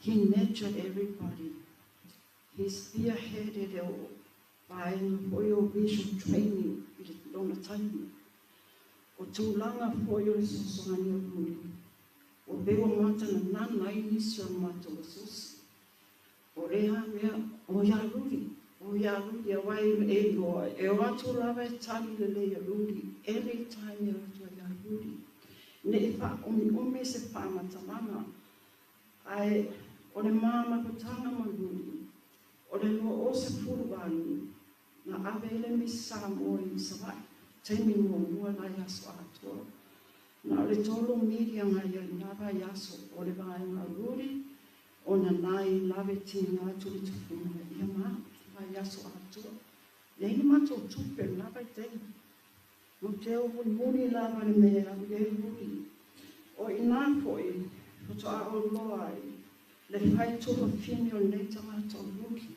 He nurtured everybody. He spearheaded o vaega foi o visual training i le lona taimi. O tulaga foi o le fesoasoani a Rudy, ua pei ua matananana ai nisi o le matou asosi. O lea mea, o ia Rudy, o ia Rudy, aua e iloa, e o atu lava e tali lelei e Rudy, anytime e o atu ai ia Rudy. Ne i faaomiomi se faamatalaga, ae o le ma mafutaga ma Rudy, o le 2018, na ave ai le Miss Samoa i Savaii, taimi muamua la i aso atoa. Na o le tolu media na i ai i na vaiaso, o le vaega a Rudy, ona nai lave tiga atu le tufuga ia ma vaiaso atoa. Leai ni matou tupe i lena vaitaimi. Matou te o mulimuli lava i le mea e alu i ai Rudy. O i ina foi faatoa ou iloa ai le fai tuafafine o lenei tagata o Rudy.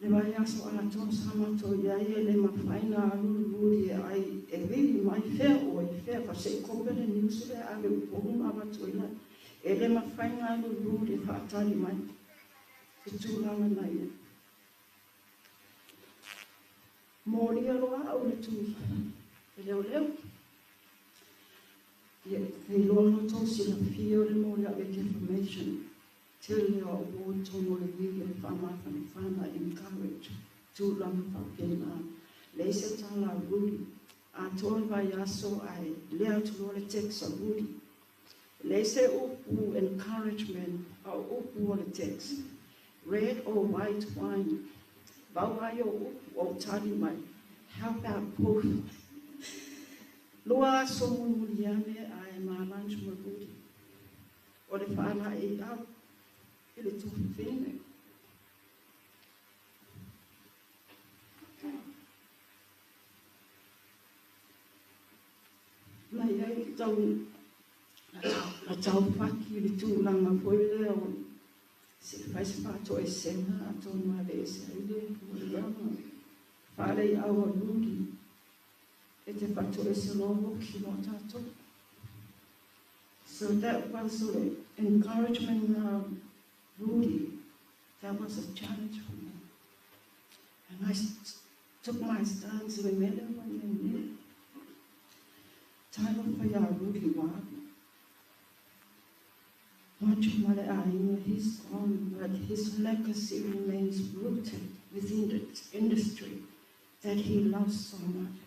Le vaiaso atoa sa matou i ai e le mafai ona alu le Rudy e ai e vili mai fea ʻoe i fea fa se i kope le niusa lea ave i Upolu ma avatu ai la. E le mafai ona alu le Rudy e faatali mai se tulaga na i ai. Molia loa au i le tu e leoleo. Ia, e iloa ona outou silafia o le moli au defamation. Tele o au o i totonu o le media e faamafanafana, encourage, tulaga faapena. Leai se tala a Rudy. Atoa le vaiaso ae lea atu loa le text a Rudy. Leai se upu encouragement a o upu o le text. Red or white wine. Pau ai o upu o tali mai. How about both? Lua aso mulimuli ane ae ma lunch ma Rudy. O le faalaeiau i le tuafafine. Na i ai le tau na taufaki i le tulaga foi lea o se i fai se faatoesega atonu e aveese ai le moliaga. Faaleiau a Rudy e te faatoese loa oki mo tatou. So that was the encouragement na Rudy. That was a challenge for me. And I took my stance i le mea lea ua i ai nei. Talofa iā Rudy ua alu. Much ma le aiga, he's gone, but his legacy remains rooted within the industry that he loves so much.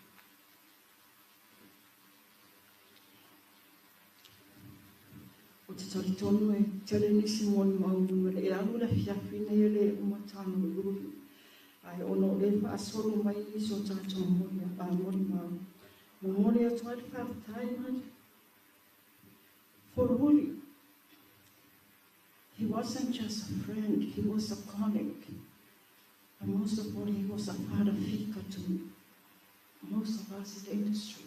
Ou te talitonu e tele nisi molimau e alu le afiafi nei e le uma tano i Rudy. Ae ona o lea e faasolo mai nisi o tatou molimau, momoli atu ai le faafetai mai. For Rudy, he wasn't just a friend, he was a colleague. But most of all, he was a father figure to most of us in the industry.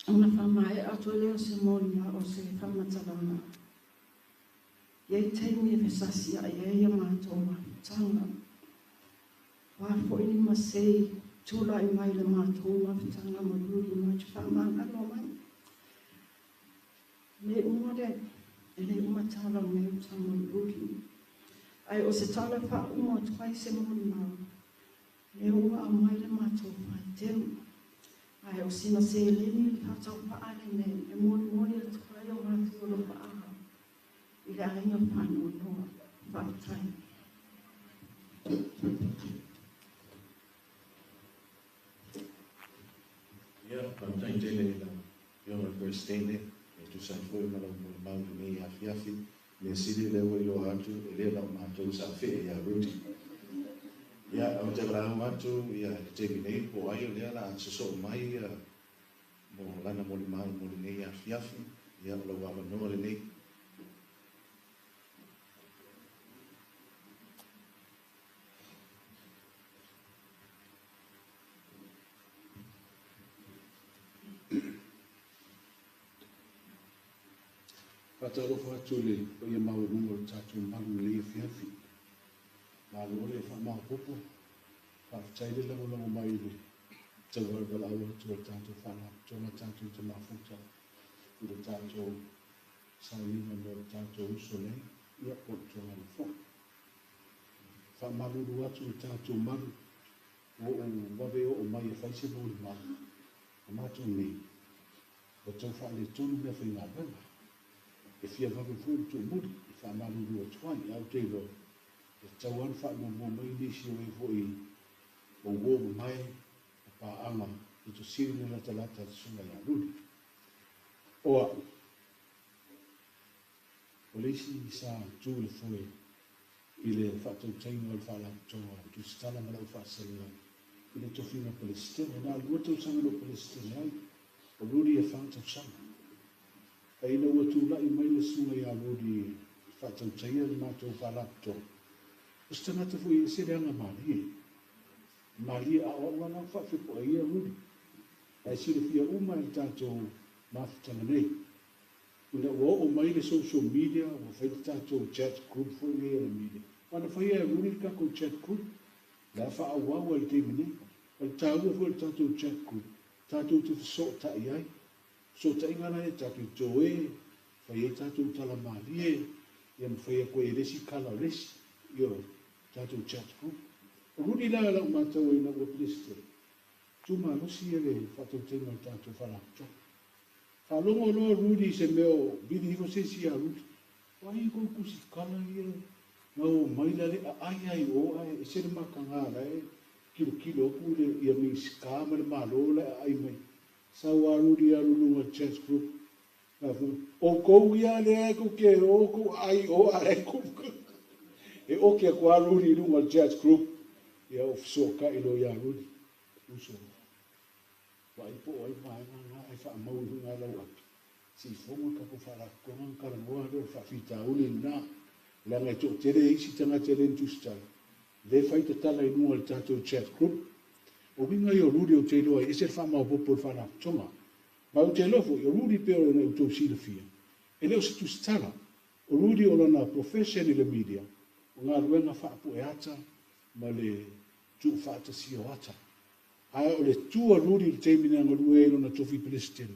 Ona faamaea atu ai lea o se molimau o se faamatalaga. I ai taimi e fesasiai ai a matou mafutaga. O a foi ni masei tulai mai le matou mafutaga ma Rudy ma te faamagalo mai. Le uma le, e le uma tala o lenei utaga o Rudy. Ae o se tala e faauma atu ai se molimau, lea ua aumai le matou faiteu. Ae o sina seleni le faataupaa lenei e molimoli atu ai o matou alofaaga i le aiga faanoanoa. Faafetai. Ia, faafetai tele i lau Afioga i le Peresetene e tusa ai foi ma lau molimau i lenei afiafi. Mea sili o lea ua iloa atu e le na o matou sa fee ia Rudy. Ia, ou te valaau atu ia i le taimi nei po o ai o lea o le a sosoo mai ia mo lana molimau mo lenei afiafi. Ia, o lou avanoa lenei. Faatalofa atu i le paia maualuga o le tatou malu i lenei afiafi. Malo le faamaopoopo. Faafetai le lagolago mai i le tauvalavalaau atu o le tatou Faalapotopotoga, tatou te mafuta i le tatou Sauniga mo le tatou uso nei, ia po o le tuualalo foi. Faamalulu atu i tatou malu, ua ou vave oo mai e fai se molimau, o matou nei, ua tau faaletonu meafaigaluega. E fia vave foi le tuumuli e faamalulu atu ai, ae ou te iloa, e tatau lava ona faamuamua mai nisi o e foi o uo mamae ma paaga pito sili ona latalata i le Susuga ia Luli. O au, o le isi sa tu i le foe i le faatautaiga o le Faalapotopotoga o Tusitala ma lau faasalalau i le tofiga Pelesitene. Na o le 2 tausaga na ou Pelesitene ai, o Rudy e 4 tausaga. Ae ina ua tulai mai le susuga ia Rudy e faatautaia le matou Faalapotopotoga, o se tagata foi e ese le aga malie. E malie a o au lava la ua faafepoaia Rudy. Ae silafia uma e le tatou mafutaga nei. Ina ua oo mai le social media, ua fai le tatou chat group foi nei a le media. Aua na faia e Rudy le tatou chat group, la e faaauau ai i le taimi nei. O le taua foi o le tatou chat group, tatou te fesootai ai. Fesootaiga la ia tatou te o e fai ai tatou tala malie, ia ma fai atu ai e le isi tala o le isi, ioe, tatou chat group. O Rudy la lau matau ina ua Peresetene, tu malosi ia le faatautaiga o le tatou Faalapotopotoga. Faalogo loa Rudy i se mea o vili ifo se isi ia Rudy. O ai kou tusitala ia na o mai la le aai ai o ae ese le mataga la e kilokilo atu le ia Minisita ma le Malo la e aai mai. Sau a Rudy alu i luga o le chat group. Outou ia lea e tou te o tou aai o a la e tou e oki atu a Rudy i luga o le chat group. Ia o fesootai loa ia Rudy. Uso. Vaai po o ai vaega na ae faamau i luga lau api. Se i fono le tatou faalapotopotoga ona talanoa lea o le faafitauli lena. Leaga e toatele isi tagata e le ni tusitala, le fai tatala i luga o le tatou chat group. O uiga ia o Rudy ou te iloa ai ese le faamaopoopo o le faalapotopotoga. Ma ou te iloa foi, o Rudy pei ona outou silafia, e le o se tusitala. O Rudy o lana profession i le media, o galuega faapue ata ma le tuufaatasia o ata. Ae o le tu a Rudy i le taimi na galue ai i lona tofi Peresetene,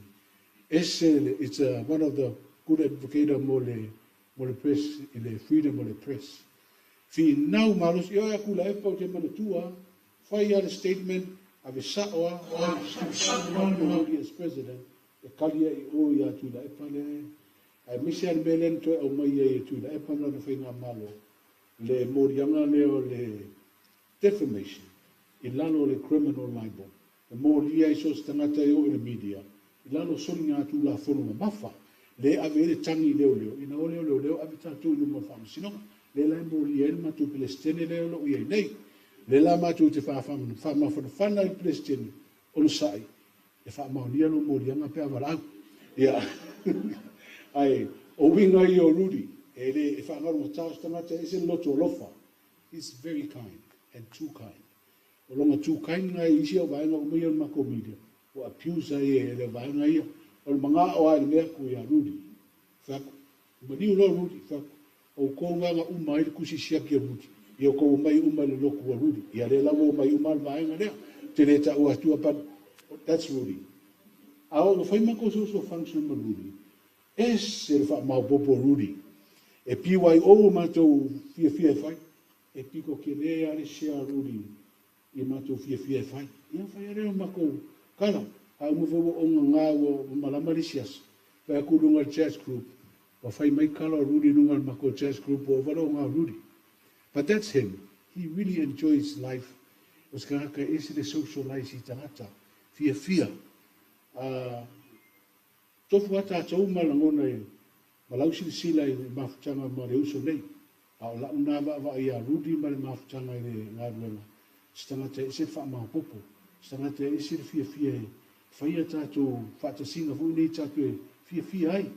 ese le, it's a, one of the good advocator mo le, mo le press, i le freedom o le press. Finau malosi, e oe a Tuilaepa ou te manatua, fai lava le statement, ave sao lava, Rudy as president, e kali ai i o ia Tuilaepa lea, aemaise lava le mea lea na toe aumai ai e Tuilaepa ma lana faigamalo, le moliaga lea o le defamation i lalo o le criminal libel, e molia ai so o se tagata e oo i le media i lalo o soligatulafono mamafa, le ave ai le tagi i leoleo, ina o lea o leoleo ave tatou i luma o le faamasinoga. Lea la e molia ai le matou Peresetene lea o lo o i ai nei. Lea la matou te faamafanafana i le Peresetene onosai e faamaonia lou moliaga pe a valaau. Ia, ae o uiga ia o Rudy, e le e faagalogata o se tagata e ese le loto alofa. He's very kind and too kind. O lona too kind na i isi au vaega uma ia o le matou media, ua abuse ai e le vaega ia. O le manao lava i le mea atu ia Rudy, fai atu, maliu loa Rudy, fai atu, outou vaega uma ai le tusi siaki a Rudy, ia outou omai uma i le lotu a Rudy. Ia lea la ua omai uma le vaega lea. Ou te le taua atua, but that's Rudy. A oo ina fai matou social function ma Rudy, ese le faamaopoopo o Rudy. E BYO o matou fiafia e fai. E piko tele lava le share a Rudy i matou fiafia e fai. Ia fai lava lea o matou kala. A uma foi ua ou gaga ua malama le isi aso, fai atu i luga o le chat group, ua fai mai kala o Rudy i luga o le matou chat group, ua ova le oga o Rudy. But that's him. He really enjoys life. O se tagata e ese le socialize i tagata. Fiafia. Tofu lava tatou ma lagona i ma lau silasila i le mafutaga ma le uso nei. A o lau na vaavaai ia Rudy ma le mafutaga i le galuega, se tagata e ese le faamaopoopo, se tagata e ese le fiafia e fai a tatou faatasiga foi nei tatou e fiafia ai.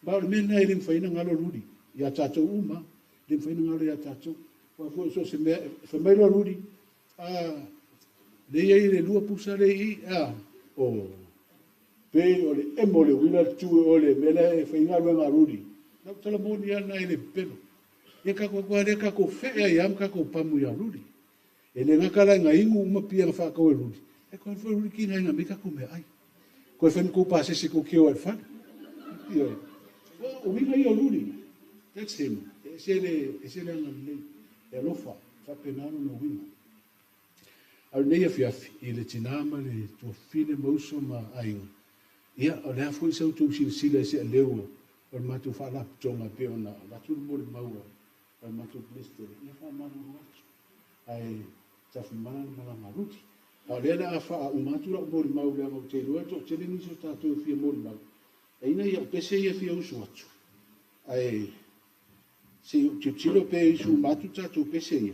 Ma o le mea lena e le mafai ona galo Rudy ia tatou uma, e le mafai ona galo ia tatou. Aua foi so o se mea, e fai mai loa Rudy, lea i ai le 2 pusa lea i i, o pei o le emo o le uila le tu e o le mea lea e fai galuega a Rudy. Lau tala moni lava lena e le pepelo. Ia tatou atu lea tatou fee ai lava ma tatou pamu ia Rudy. E le gata la ina inu uma pia na faatau e Rudy. E koe foi Rudy ki ngai mai tatou mea ai. Koe fai ma kou pasese kou keo ai le fale. Ioe. O uiga ia o Rudi. That's him. E ese le, ese le agalelei. E alofa, faapena lona uiga. A o lenei afiafi, i le tinā ma le tuafafine ma uso ma aiga, ia, o le a foi sa outou silasila i se aleu o le matou faalapotopotoga e pei ona avatu le molimau a le matou Peresetene, ia faamalulu atu. Ae tafimana le malaga a Ruti. A o lea o le a faauma atu lau molimau leaga ou te iloa e toatele nisi o tatou e fia molimau. E i ai au pese ia e fia usu atu, ae se i ou tilotilo pe usu uma atu tatou pese ia.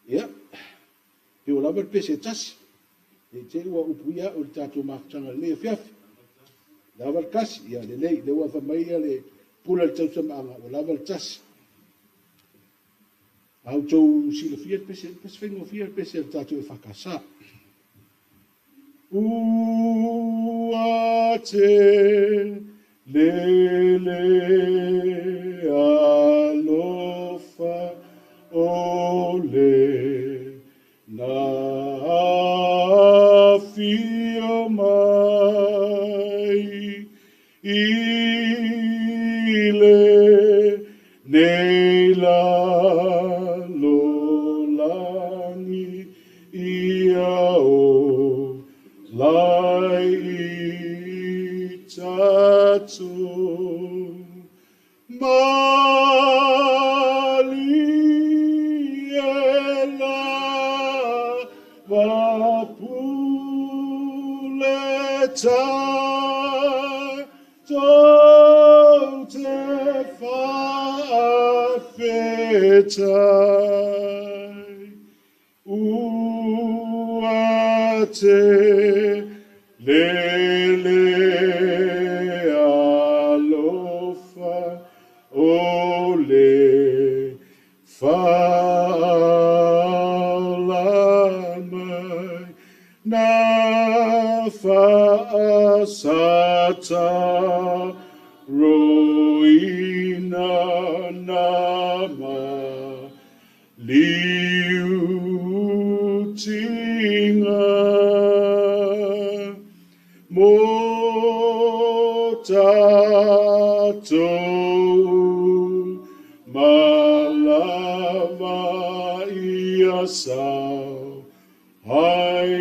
Ia, pe ua lava le pese e tasi. Ne i te i ua upuia au i le tatou mafutaga i lenei afiafi. Lava le tasi, ia lelei, lea ua fai mai le pule a le tausamaaga ua lava le tasi. A outou silafia le pese, pese faigofie le pese a le tatou EFKS. Ua tele le alofa o le na afio mai i lenei lalolagi ia ola ai i tatou. Malie lava pule tatou te faafetai. Ua tele le alofa o le faaola mai na faasataroina na maliutiga mo tatou uma lava ia sao ai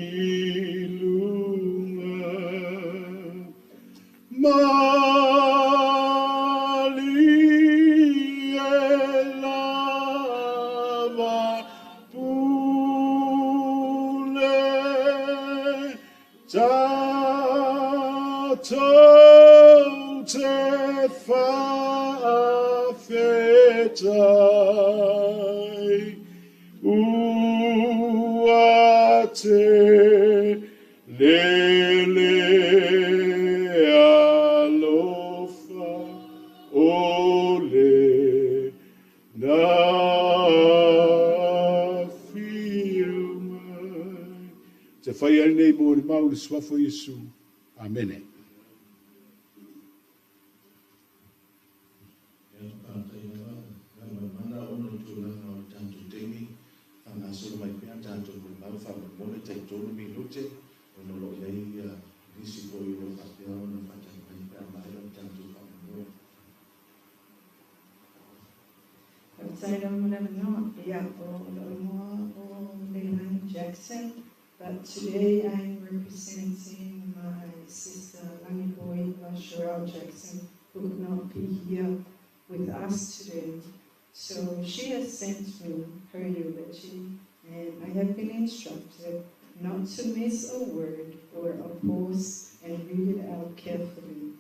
i luga. Malie lava pule tatou te faafetai. Ua tele le alofa o le na afio mai. Te fai ai nei molimau i le suafa o Iesu. Amene. Ia, faafetai lava Galumalemana ona o le tulaga o le tatou taimi, faagasolo mai pea tatou molimau faamolemole tai 3 minute ona o lo o i ai nisi foi o lo o faapea ona faatali mai pe a maea le tatou faamoemoe. Faafetai lava mo le avanoa. Ia, o lou igoa o Leilani Jackson, but today I'm representing my sister Lagipoiva Cherelle Jackson, who could not be here with us today. So she has sent me her eulogy, and I have been instructed not to miss a word or a pause and read it out carefully.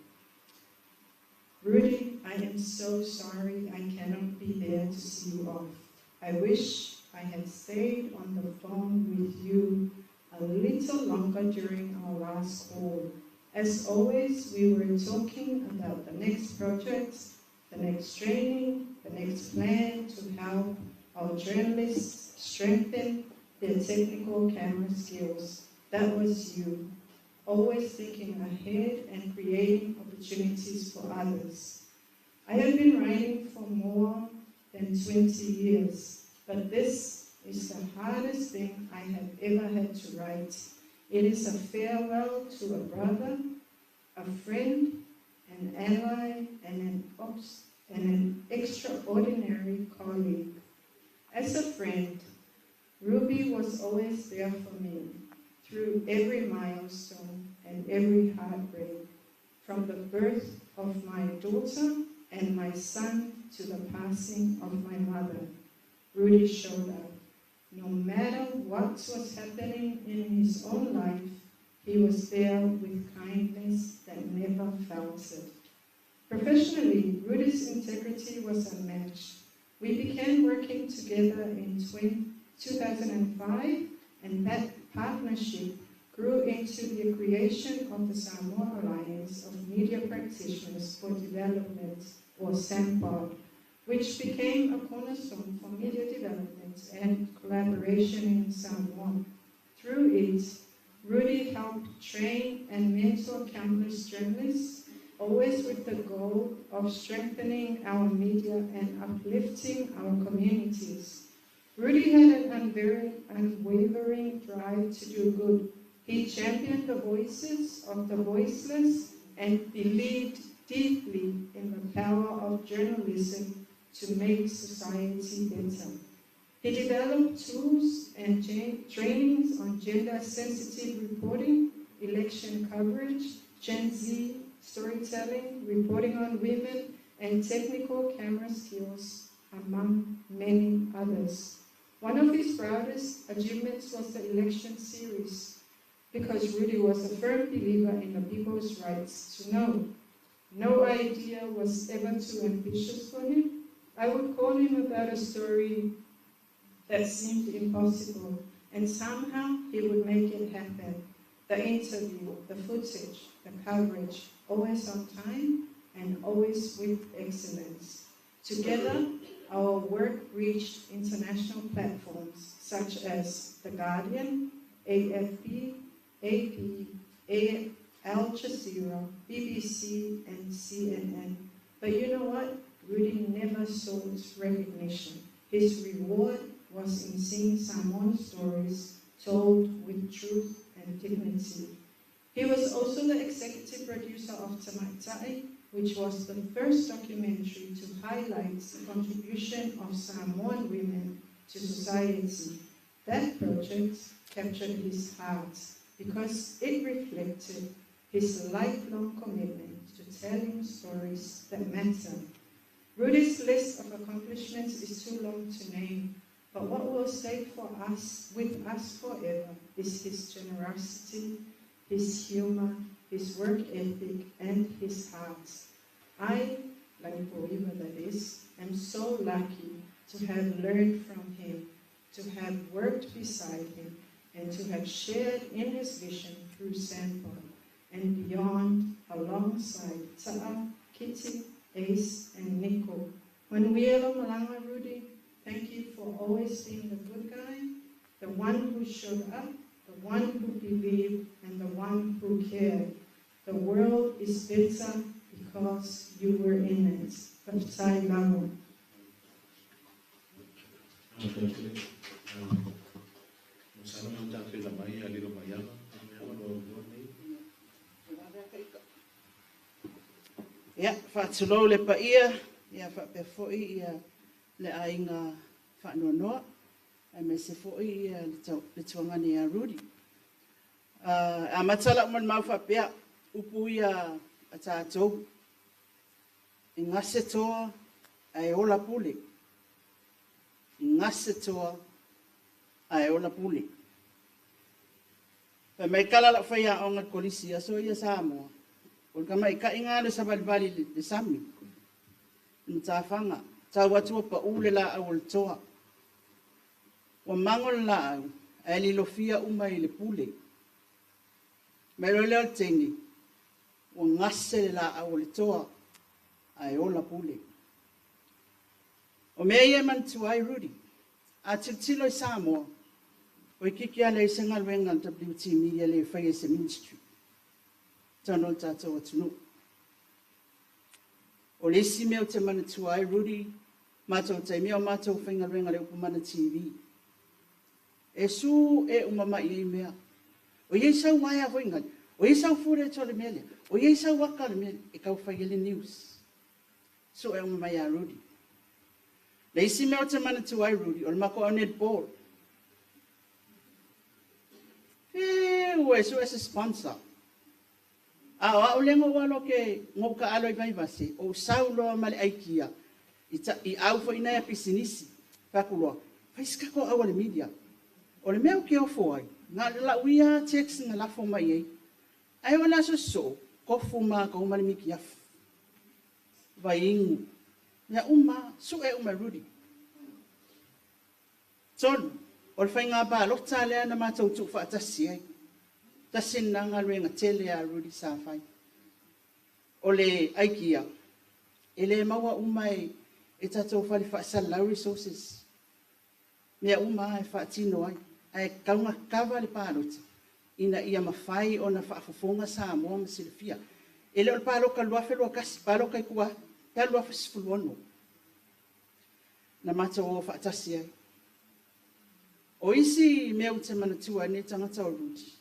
Rudy, I am so sorry I cannot be there to see you off. I wish I had stayed on the phone with you a little longer during our last call. As always, we were talking about the next project, the next training, the next plan to help our journalists strengthen their technical camera skills. That was you, always thinking ahead and creating opportunities for others. I have been writing for more than 20 years, but this is the hardest thing I have ever had to write. It is a farewell to a brother, a friend, an ally, and an extraordinary colleague. As a friend, Ruby was always there for me through every milestone and every heartbreak, from the birth of my daughter and my son to the passing of my mother. Rudy showed up. No matter what was happening in his own life, he was there with kindness that never faltered. Professionally, Rudy's integrity was unmatched. We began working together in 2005, and that partnership grew into the creation of the Samoa Alliance of Media Practitioners for Development, or SAMPOD, which became a cornerstone for media development and collaboration in Samoa. Through it, Rudy helped train and mentor countless journalists, always with the goal of strengthening our media and uplifting our communities. Rudy had an unwavering drive to do good. He championed the voices of the voiceless and believed deeply in the power of journalism to make society better. He developed tools and trainings on gender-sensitive reporting, election coverage, Gen Z storytelling, reporting on women, and technical camera skills, among many others. One of his proudest achievements was the election series, because Rudy was a firm believer in the people's rights to know. No idea was ever too ambitious for him. I would call him about a story that seemed impossible, and somehow he would make it happen. The interview, the footage, the coverage, always on time and always with excellence. Together, our work reached international platforms such as The Guardian, AFP, AP, Al Jazeera, BBC, and CNN. But you know what? Rudy never sought recognition. His reward was in seeing Samoan stories told with truth and dignity. He was also the executive producer of Tamaitai, which was the first documentary to highlight the contribution of Samoan women to society. That project captured his heart because it reflected his lifelong commitment to telling stories that matter. Rudy's list of accomplishments is too long to name, but what will stay for us, with us forever, is his generosity, his humor, his work ethic, and his heart. I, Lagipoiva that is, am so lucky to have learned from him, to have worked beside him, and to have shared in his vision through SAMPOD and beyond, alongside Ta'a, Kitty, Ace, and Nico. Manuela Malanga Rudy, thank you for always being the good guy, the one who showed up, the one who believed, and the one who cared. The world is better because you were in it. Fa'afetai lava. Ia, faatulou le paia, ia faapea foi ia le aiga faanoanoa, aemaise foi ia le tuagane ia Rudy. Amata lau malimau faapea, upu ia a tatou, e gase toa ae ola pule. E gase toa ae ola pule. Fai mai kala lau faiaoga i le kolisi i aso ia Samoa, o le tamaitaiga le savalivali i le sami, i matafaga, tau atu ua pau le laau o le toa. Ua mago le laau, ae lilofia uma i le pule. Mai loa lea o le teine, ua gase le laau o le toa, ae ola pule. O mea ia e manatua ai Rudy, a tilotilo i Samoa, o itiiti lava leai se galuega a le WT Media le faia i se ministry. Totonu o le tatou atunuu. O le isi mea ou te manatua ai Rudy, matou taimi a o matou faigaluega i le Upumana TV. E su e uma mai ai mea. O i ai sau uaea foi ngali, o i ai sau footage o le mea lea, O i ai sau aka o le mea e tau fai ai le news. Sue uma mai ia Rudy. Le isi mea ou te manatua ai Rudy, o le matou au netball. Fiu e sue se sponsor. A o au lea na ou alu ke na ou taalo i Vaivase, ou sau loa ma le aikia i, ta, i au foi nai a pisinisi. Fai atu loa, fai se tatou au a le media. O le mea ou te ofo ai, na o le lau ia text na lafo mai ai. Ae oo i le aso sosoo, tofu matou ma le mitiafu. Vaiinu, mea uma, sue uma e Rudy. 3, o le faiga palota lea na matou tuufaatasi ai. Tasi lena galuega tele a Rudy sa fai. O le aikia, e le maua uma e tatou fale faasalalau resources. Mea uma e faatino ai. Ae tatau ona kava le palota ina ia mafai ona faafofoga Samoa ma silafia. E le o le palota 2021, palota i tua, talu 2016 na matou o faatasi ai. O isi mea ou te manatua ai lenei tagata o Rudy,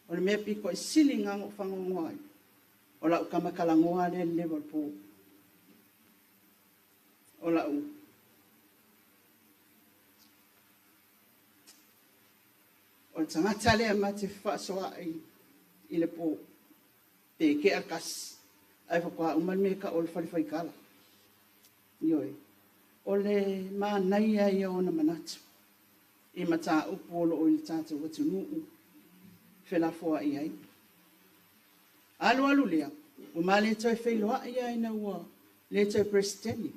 o le mea pito i sili lena na ou faanoanoa ai, o lau tama talanoa lea i le Liverpool. O lau o le tagata lea ma te fefaasoaai i le po, pe tea le 1, ae faatoa uma le mea e tau o le fale faitala. Ioe, o le manaia ia o ona manatu i mataupu o lo o i le tatou atunuu felafoai ai. Alu alu lea, ua ma le toe feiloai lava ina ua le toe Peresetene.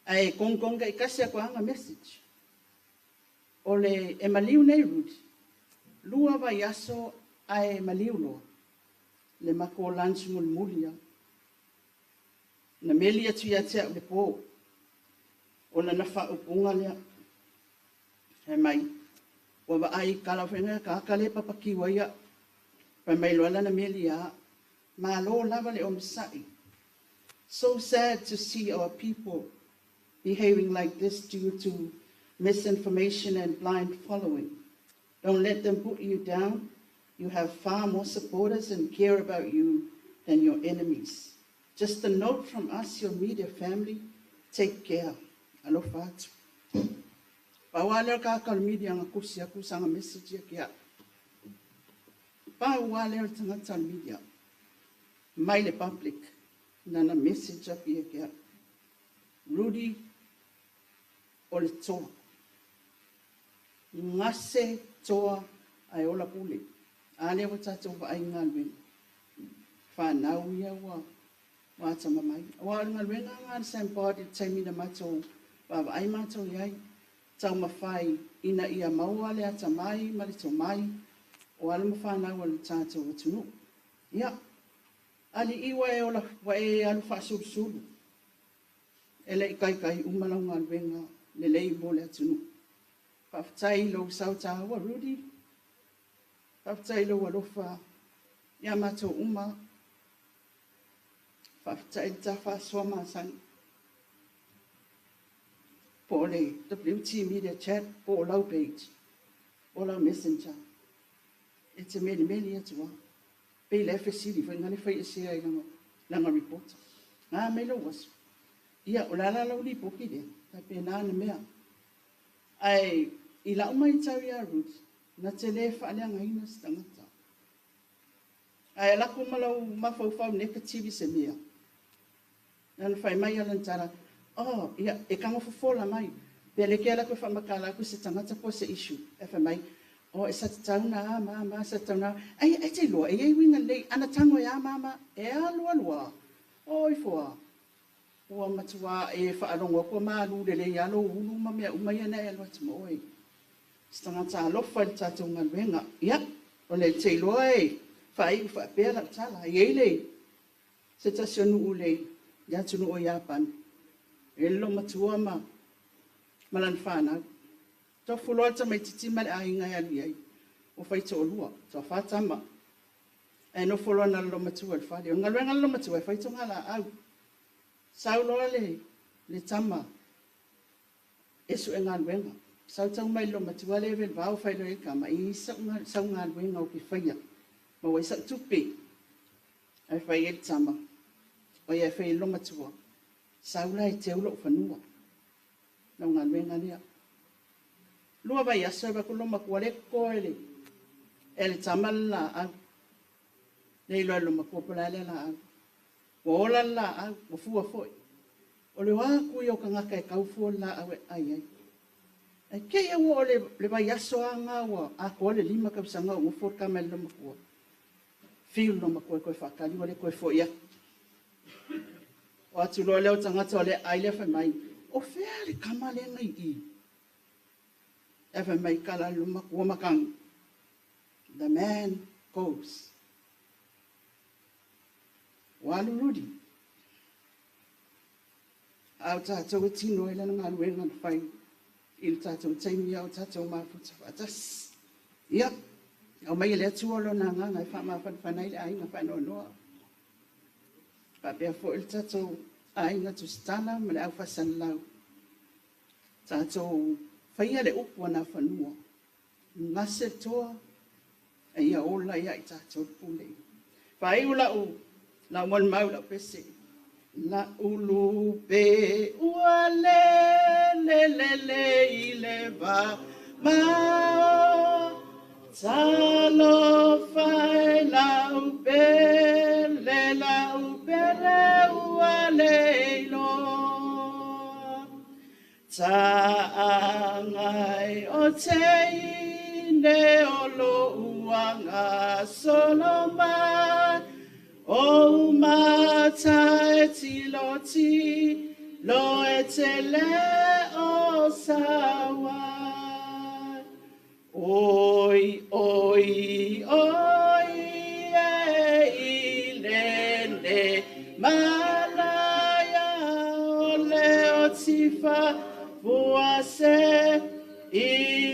Ae togitogi taitasi atu lava ana message. O le e maliu nei Rudy, 2 vaiaso ae maliu loa, le matou lunch mulimuli lava. Na meli atu ia te au i le po, o lana faaupuga lea. Fai mai, ua vaai i tala foi nei a tagata lea e papatiu ai au. Fai mai loa lana meli ia au, malo lava le onosai. So sad to see our people behaving like this due to misinformation and blind following. Don't let them put you down. You have far more supporters and care about you than your enemies. Just a note from us, your media family, take care. Alofa atu. Pau lava lea o le tagata o le media na tusi atu sana message ia ki au. Pau lava lea o le tagata o le media mai le public nana message atu ia ki au. Rudy o le toa. Gase toa ae ola pule. A lea ua tatou vaai i galuega. Whanau ia ua atamamai. Aua o le galuega lena a le SAMPOD i le taimi na matou vaavaai matou i ai, taumafai ina ia maua le atamai ma le tomai o alo ma fanau a le tatou atunuu. Ia, alii ua e ola, ua e alu faasulusulu, e le i taitai uma lau galuega lelei mo le atunuu. Faafetai i lou sao taua, Rudy. Faafetai i lou alofa ia matou uma. Faafetai i le ta faasoa masani. Po o le WT Media Chat, po o lau page, po o lau messenger. E te melimeli atu lava. Pei la e fesili foi na le fai esea i lana report. Nga mai lou aso. Ia, o le a la lau lipoti lea, tai pena na mea. Ae i lau matau ia Ruth, na te le faaleagaina se tagata. Ae alu atu ma lau mafaufau negative i se mea. Na fai mai ala tala, oh, ia, e tago fofola mai. Pe le ke ala ku whaamakala aku se tagata po se issue. E fai mai, oh, e sa tatau na a ma ma sa tatau na. Ai, ai te loa, e ei winga lei, ana tango e a ma ma, e alu alu a. Oi foa. Ua matua e whaalongo kua maalu le le alo ulu ma mea uma ia na e alu atu ma oe. Se tagata alofa i le tatou galuega. Ia, o le te iloa e faaiu faapea lau tala. E i ai le se tasi o nuu le i atunuu o Iapani. E le matua ma lana whanau. Tofu loa le tamaitiiti ma le aiga e alu i ai. O fai toalua, toafa tama. Ae nofo loa na le matua i le fale. O le galuega le matua e fai toga laau. Sau loa le tama e sue galuega. Sau tau mai le matua le vele vao fai loa i le tama. E i sau galuega o ke whaia. Ma wai sau tupe. Ae fai i ai le tama, o ia e fai i ai le matua, sau la e teu lou fanua, lau galuega lea. 2 vaiaso e vaai atu le matua lea e toto e le tama le laau. Le iloa e le matua po o le a lea laau. Ua ola le laau, ua fua foi. O le o atu ia o tagata e tau fua o le laau e ai ai. Ae te i ua oo i le vaiaso lava lena ua atoa le 5 tausaga o nofo le tama i le matua. Fiu le matua e toe faatali ua le toe foi atu. O atu loa lea o tagata o le ai lea fai mai, o fea le tama lea na i i? Ae fai mai tala le matua matagi. The man goes. Ua alu Rudi. A o tatou e tino ai lana galuega na fai i le tatou taimi a o tatou mafuta faatasi. Ia, aumai e le Atua lona agaga e faamafanafana ai le aiga faanoanoa. Faapea foi le tatou aiga Tusitala ma le au faasalalau. Tatou faia le upu a Nafanua, gase le toa, a ia ola ia i tatou le pule. Faaiu lau molimau i lau pese. La ulupe ua le le le i le va mao talofa e la upele ua le iloa ta'agai o teine o lo'u agasolo mai o mata e tilotilo e te le o sauai oi oi oi e i lele malaia o le o tifa fuase i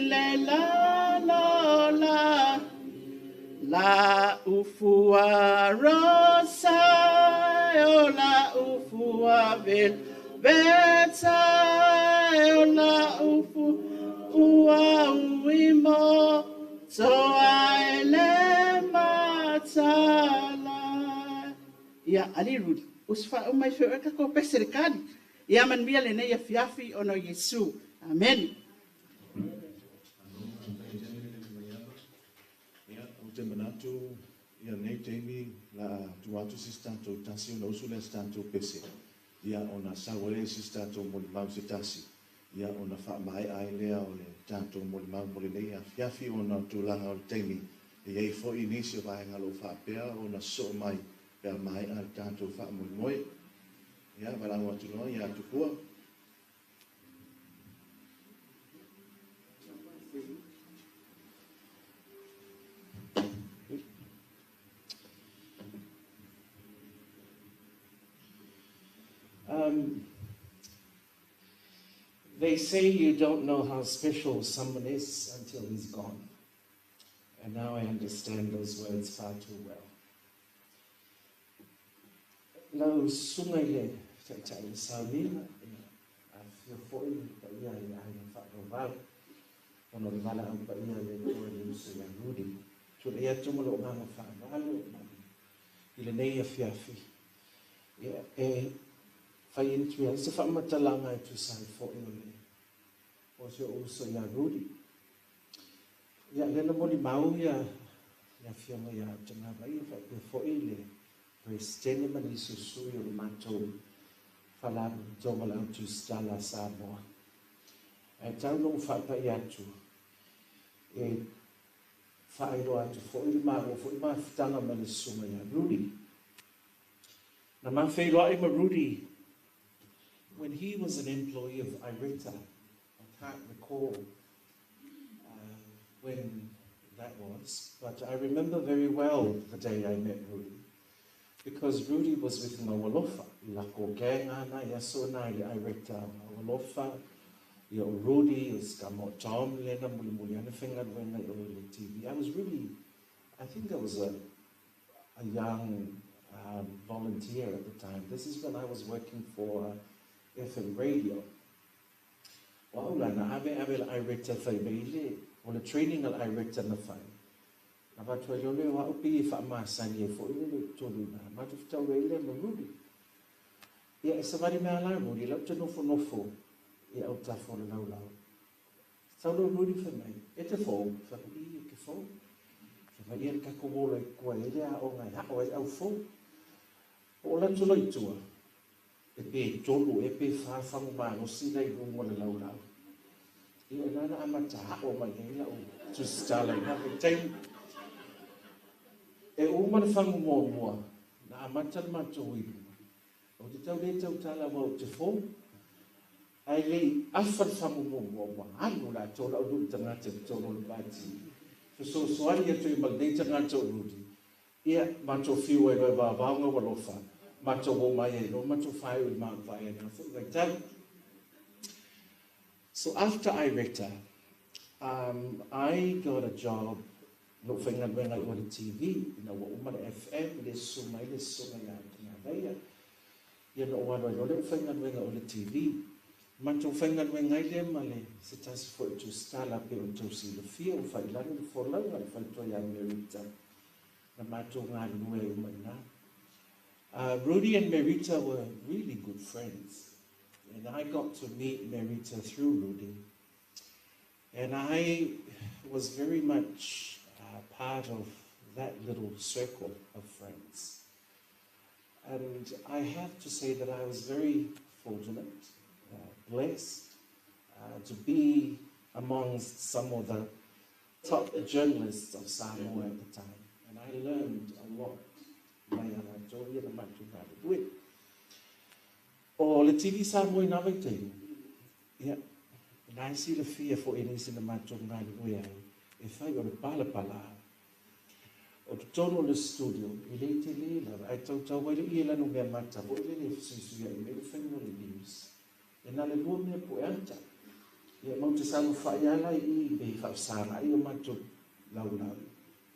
le lalo la la ufua rosa o la ufua vel veta o la ufu ua uimo toa ele matala. Ia ali Rudi usfa umai fe ka ko pese le kali. Ia manuia lenei afiafi ona o Iesu. Amen. Ia, o te manatu, ia nei taimi, la atu atu si tatou tasi, ona usu lea si tatou pese. Ia, ona sau ai si tatou molimau se tasi. Ia, ona faamaea ai lea o le tatou molimau mo lenei afiafi ona o tulaga o le taimi. E i ai foi nisi o vaega o lo o faapea ona sosoo mai pe a maea le tatou faamoemoe. Ia, valaau atu loa ia Tupua. They say you don't know how special someone is until he's gone. And now I understand those words far too well. Lau susuga i le taitai o sauniga, ia, afifio foi le paia i le aiga faavauvau, ona o le valaau paia le Atua i le uso ia Rudi. Tulai atu ma lou agaga faaaloalo i lenei afiafi. Ia, e fai atu ai se faamatalaga e tusa ai foi o le o si ou uso ia Rudi. Ia, lea na molimau ia le afioga ia Tagavai faapea foi le Presidente ma nisi o sui o le matou Faalapotopotoga o le Au Tusitala a Samoa. Ae tau ona ou faapai atu e faailoa atu foi le maua foi mafutaga ma le susuga ia Rudi. Na mafeiloai ma Rudi when he was an employee of IRETA. I can't recall when that was, but I remember very well the day I met Rudy, because Rudy was with Gaualofa, i lako gang ana i aso na i le IRETA Gaualofa, ia o Rudy, o Skamo Tom, lena muli muli ana whengaluenga i o le TV. I was really, I think I was a young volunteer at the time. This is when I was working for FM radio. Wa au la na ave ave la IRETA fai mai le, o le training al IRETA na fai. Na avatu ai loa lea o a'u pei e faamasani ai foi lele i totonu i ina. Matou fetaui ai lea ma Rudy. Ia, e savali mai lava la Rudy, o lea ou te nofonofo i autafa o le laulau. Sau loa Rudy fai mai, E te fou? Fai atu, Ī, ou te fou. Fai mai, Ia le tatou o loa i tua e i ai le aoga e a'o ai le au fou. Oo atu loa i tua, e pe tolu ea pe fa fagu malosi la i luga o le laulau. Ia, o ina na amata a'o mai ai la'u tusitala i na vaitaimi. E uma le fagu muamua, na amata le matou i luga. Ou te tau le tautala aua ou te fou, ae le i afa le fagu muamua ua alu le atoa la'u nuu tagata i totonu o le pati. Fesoasoani atu ai ma lenei tagata o Rudy. Ia, matou fiu ai loa e vaovao gau alofa, matou o mai ai loa matou faaiu i le Mount Vaea i lena foi vaitau. So after Ireta, I got a job na ou faigaluega i o i le TV, ina ua uma le FM, le susu mai le susuga ia Togavaia. Ia na ou alu ai loa lea ou faigaluega i o i le TV. Matou faigaluega ai lea ma le se tasi foi o tusitala pei ona tou silafia, ua fai i lalo le folauga, le faletua ia Merita. Na matou galulue ai uma i ina. Rudy and Merita were really good friends. And I got to meet Merita through Rudy. And I was very much part of that little circle of friends. And I have to say that I was very fortunate, blessed, to be amongst some of the top journalists of Samoa at the time. And I learned a lot mai ia latou ia na matou galulue. O le TV Samoa i na vaitaimi, ia, na e silafia foi e nisi na matou galulue ai, e fai o le palapala. O totonu o le studio, e le tele lava, ae tautau ai le ie lana mea mata foi lele e fesuisuiai mai le faiga o le news. E na o le lua mea pue ata. Ia matou te sagofa'i lava la i i me i faafesaga'i o matou laulau.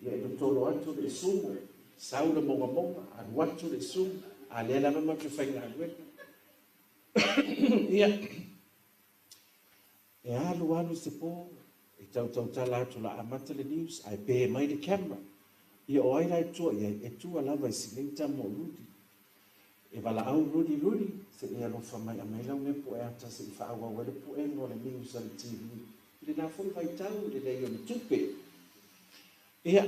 Ia e totolo atu le isumu, sau le mogamoga, alu atu le isumu, a lea lava matou te faigaluega. Ia, e alu alu se po, e tautautala atu la amata le news, ae pe mai le camera. Ia o ai la e tua i ai? E tua lava i si nei tama o Rudy. E valaau Rudy, Rudy, se i alofa mai, aumai lau mea pueata se i faaauau ai le puega o le news a le TV. I lena foi vaitau i le leai o le tupe. Ia,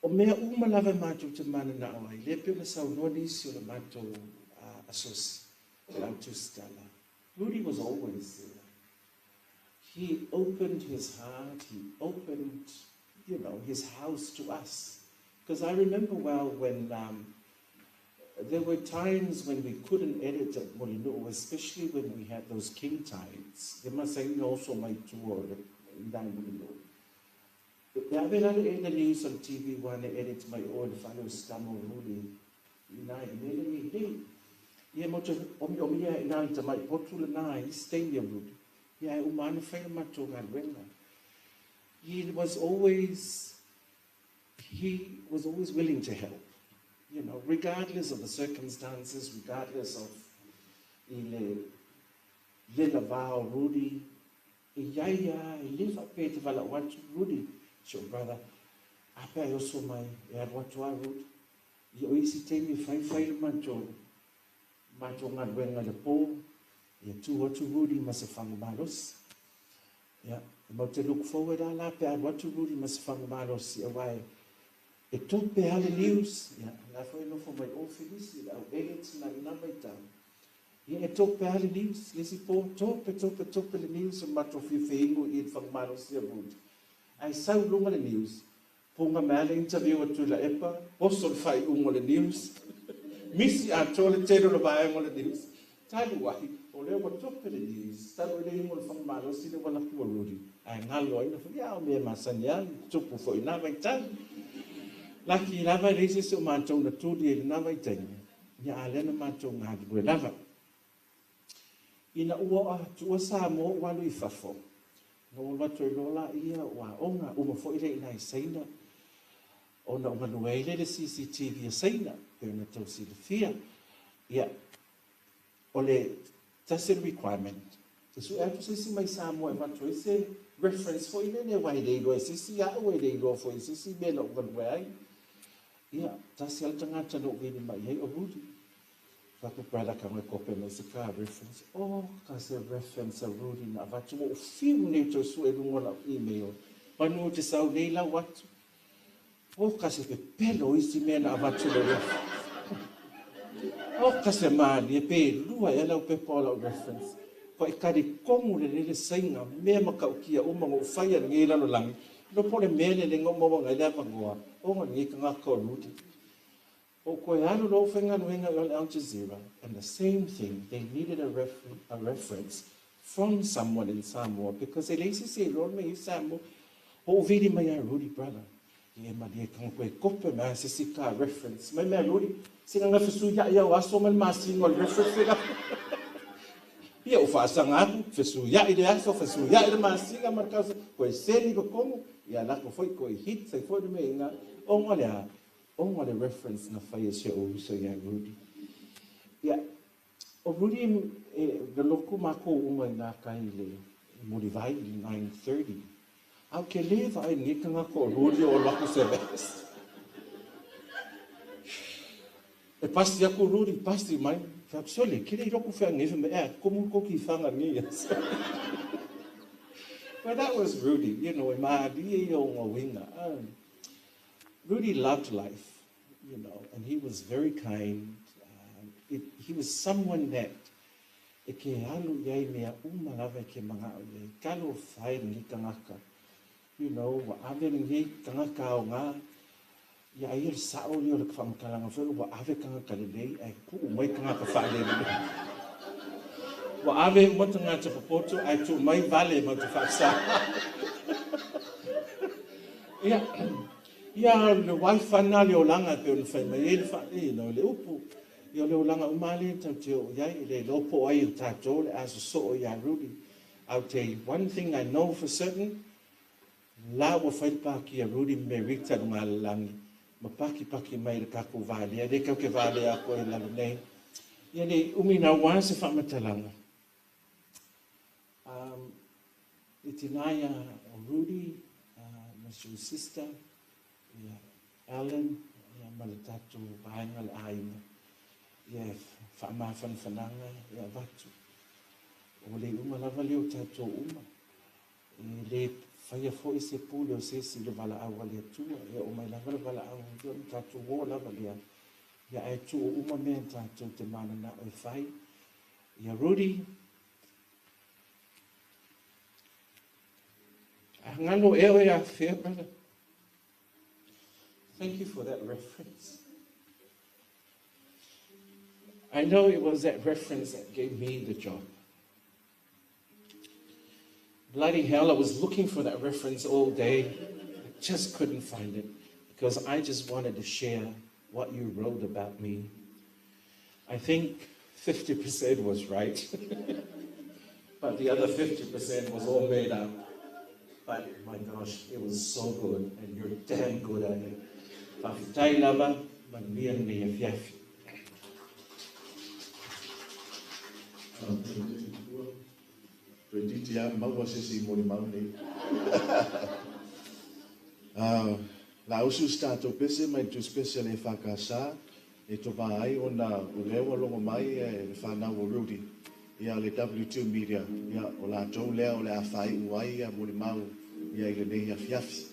o mea uma lava e matou te mananao ai, lea pei ona saunoa nisi o le matou asosi, le au tusitala. Rudy was always there. He opened his heart, he opened, his house to us. Because I remember well when there were times when we couldn't edit at Mulinu'u, especially when we had those king tides. Le masani ona oso mai tua o le ina i Mulinu'u. E ave la le le news o le TV One e edit mai o i le fale o Stamo Rudy ina i le mea lenei nei. Ia matou te omiomi ia ina i tamai potu lena i isi taimi o Rudy. Ia ae uma lava ona fai le matou galuega. He was always he was always willing to help, regardless of the circumstances, regardless of i le le lava o Rudy, e iai a, e le faapea e te valaau atu, Rudy, si ou brother, a pea e oso mai, e alu atu a Rudy. Ia o isi taimi e faifai le matou, matou galuega i le po, ia tu atu Rudy ma se fagu malosi. Ia, e matou te look forward lava la pe a alu atu Rudy ma se fagu malosi aua e e tope lava le news. Ia, o la foi e nofo mai o Felisi, le au edit na lena vaitau. Ia, e tope lava le news. Le isi po, tope, tope, tope le news o le matou fiufiuigu i le fagu malosi a Rudy. Ae sau i luga le news, Poga mai lava le interview a Tuilaepa, oso le faaiuga o le news, misi atoa le tele o le vaega o le news. Talu ai, o lea ua tope le news, talu ai le iuga o le Fagamalosi lea ua alu atu a Rudy, ae galo ai na foi, ia o mea masani lava, tupu foi i na vaitau. Laki lava e leai se isi o matou na tuli ai i lena vaitaimi, ia a lea na matou galulue lava. Ina ua tuua Samoa ua alu i fafo, ona ou alu atu ai loa laia o aoga, uma foi lea i ina i Saina, ona ou galue ai lea i le CCTV a Saina, pei ona tou silafia. Ia, o le tasi o le requirement, Te suʻe atu se isi mai Samoa e avatu ai se reference foi lele aua e le iloa e se isi a'u e le iloa foi e se isi mea na ou galue ai. Ia, tasi a le tagata na ou vili mai i ai o Rudy. Fai atu, brother ka e kope mai se ka reference. Oh, ka se reference a Rudy na avatu ua ou fiu nei toe suʻe i luga o la'u email. Manu ou te sau nei lau atu. Oh, ka se pepelo isi mea na avatu le reference. Oh, ka se malie pe lua ea lau pepa o lau reference. Kua e talikomu le lele saiga mea matautia uma na ou faia i lenei lalolagi, no po o le mea lea na ou maua ai le avanoa ona o lenei tagata o Rudy. Ou toe alu loa ou faigaluega i o le Al Jazeera and the same thing, they needed a a reference from someone in Samoa because e leai se isi e iloa le mea i Samoa. Ua ou vili mai ia Rudy brother, ia e malie ka koe kope mai a se isi ka reference mai mea Rudy, sina na fesuiaʻi au aso ma le masina o le reference le Ia ua faasaga atu, fesuiaʻi le aso, fesuiaʻi le masina ma le tausaga, koe seni totonu, ia lako foi koe hit sai foi le mea ina, ona o le a? Ona o le reference na fai e si ou uso ia Rudy. Ia, o Rudy e lolotu makou uma i nā kai i le Mulivai i le 9:30. A ou te lē vaai i lenei tagata o Rudy o alu atu se vest. E pasi atu Rudy, pasi mai. Fai atu, sole, ke le iloa ku fea nei, fai mai, ea, tumu kou kifaga i lenei aso. But that was Rudy, you know, e mālie ia o ngā uiga. Rudy loved life, you know, and he was very kind. It, he was someone that e ke alu i ai mea uma lava e ke manaʻo i ai. Talofa e lenei tagata, you know, ua ave lenei tagata aoga, ia aia le saʻo ia o le faamatalaga foi ua ave tagata lelei ae tuu mai tagata faalelelei. Ua ave uma tagata popoto ae tuu mai vale matou te faasa. Ia, ia le wifi lena le olaga e pei ona fai mai ai le fa, you know, le upu. Ia o le olaga uma lava lea tatou te oo i ai, e le iloa po o ai o tatou o le a sosoo ia Rudy. I'll tell you one thing I know for certain, la ua fai le pāki a Rudy me Rita i luga lalelagi, ma pakipaki mai i le tatou valea, lea tatou te valea atu ai i lalo nei. Ia ne i umi naua se faamatalaga. Um, i tinā ia o Rudy, ma si ou sister, ia Alan, ia ma le tatou vaega le aiga. Ia e faamafanafanaga e avatu. O le iuga lava lea o tatou uma. E le faia foi se pule o se isi i le valaau a le Atua. E oo mai lava le valaau, ia ona tatou o lava lea. Ia ae tuu uma mea tatou te mananao e fai. Ia Rudy, a galo ea oe afea, brother? Thank you for that reference. I know it was that reference that gave me the job. Bloody hell, I was looking for that reference all day. I just couldn't find it because I just wanted to share what you wrote about me. I think 50% was right, but the other 50% was all made up. But my gosh, it was so good, and you're damn good at it. Faafetai lava, manuia lenei afiafi. Toeitiiti lava maua se isi molimau nei. La usu se tatou pese mai le tusipese a le EFKS e tovā ai ona o lea ua logo mai e le fanau o Rudy ia le W2 Media ia o latou lea o le a faaiu ai ia molimau ia i lenei afiafi.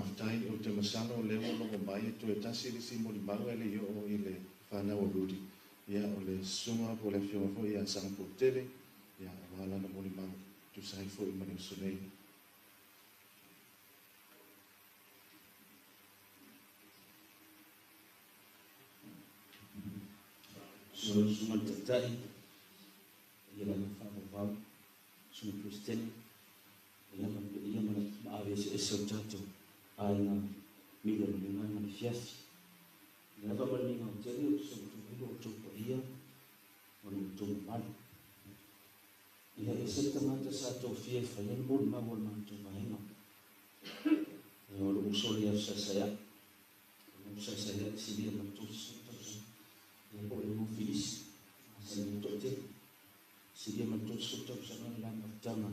Faafetai, ou te masalo o lea ua logo mai e toe tasi le isi molimau ae le i oo i le fanau a Rudy, ia, o le susuga po o le afioga foi ia Sagapolutele, ia, aua lana molimau e tusa ai foi ma le uso nei. Susu lau Susuga i le Taitai, paia le Aiga Faavauvau, Susuga Peresetene, paia ma le paia ma le maave eseese o le tatou aiga mili o lenei vaega o le afiafi. I le ava ma le migao tele ou te soifua lo outou paia ma lo outou mamalu. Ia ese le tagata sa tofia e faia le molimau a le matou vaega. O lou uso lea ia Fesaesaeai. O Fesaesaeai silia ma le 30 tausaga. Ia po o le igoa Filisi. Sa ia toatele. Silia ma le 30 tausaga le la mafutaga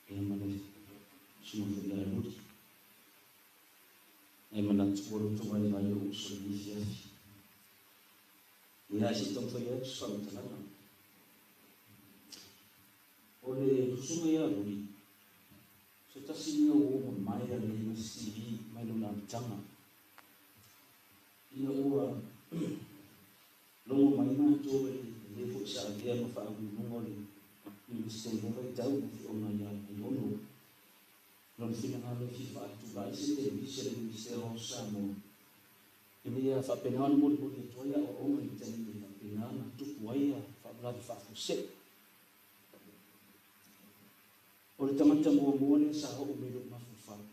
ia ma le susuga foi ia Rudi. Ae manatu ua loto vaivai lou uso i lenei afiafi. Ia, ae se i taumafai atu se faamatalaga. O le susuga ia Rudi, o se tasi lenei o uo mamae a le MSTV mai lona amataga. Ina ua logo mai matou e le foi sa avea ma faauluuluga o le Iunivesite i lea vaitau, le Afioga ia Aiono, lona finagalo e fia faatulai se televise a le Iunivesite Aoao o Samoa, ina ia faapena ona molimoli atu ai aoaoga i taimi e faapena ona tupu ai faalavelave faafuasei. O le tagata muamua lea sa oo mai i lou mafaufau.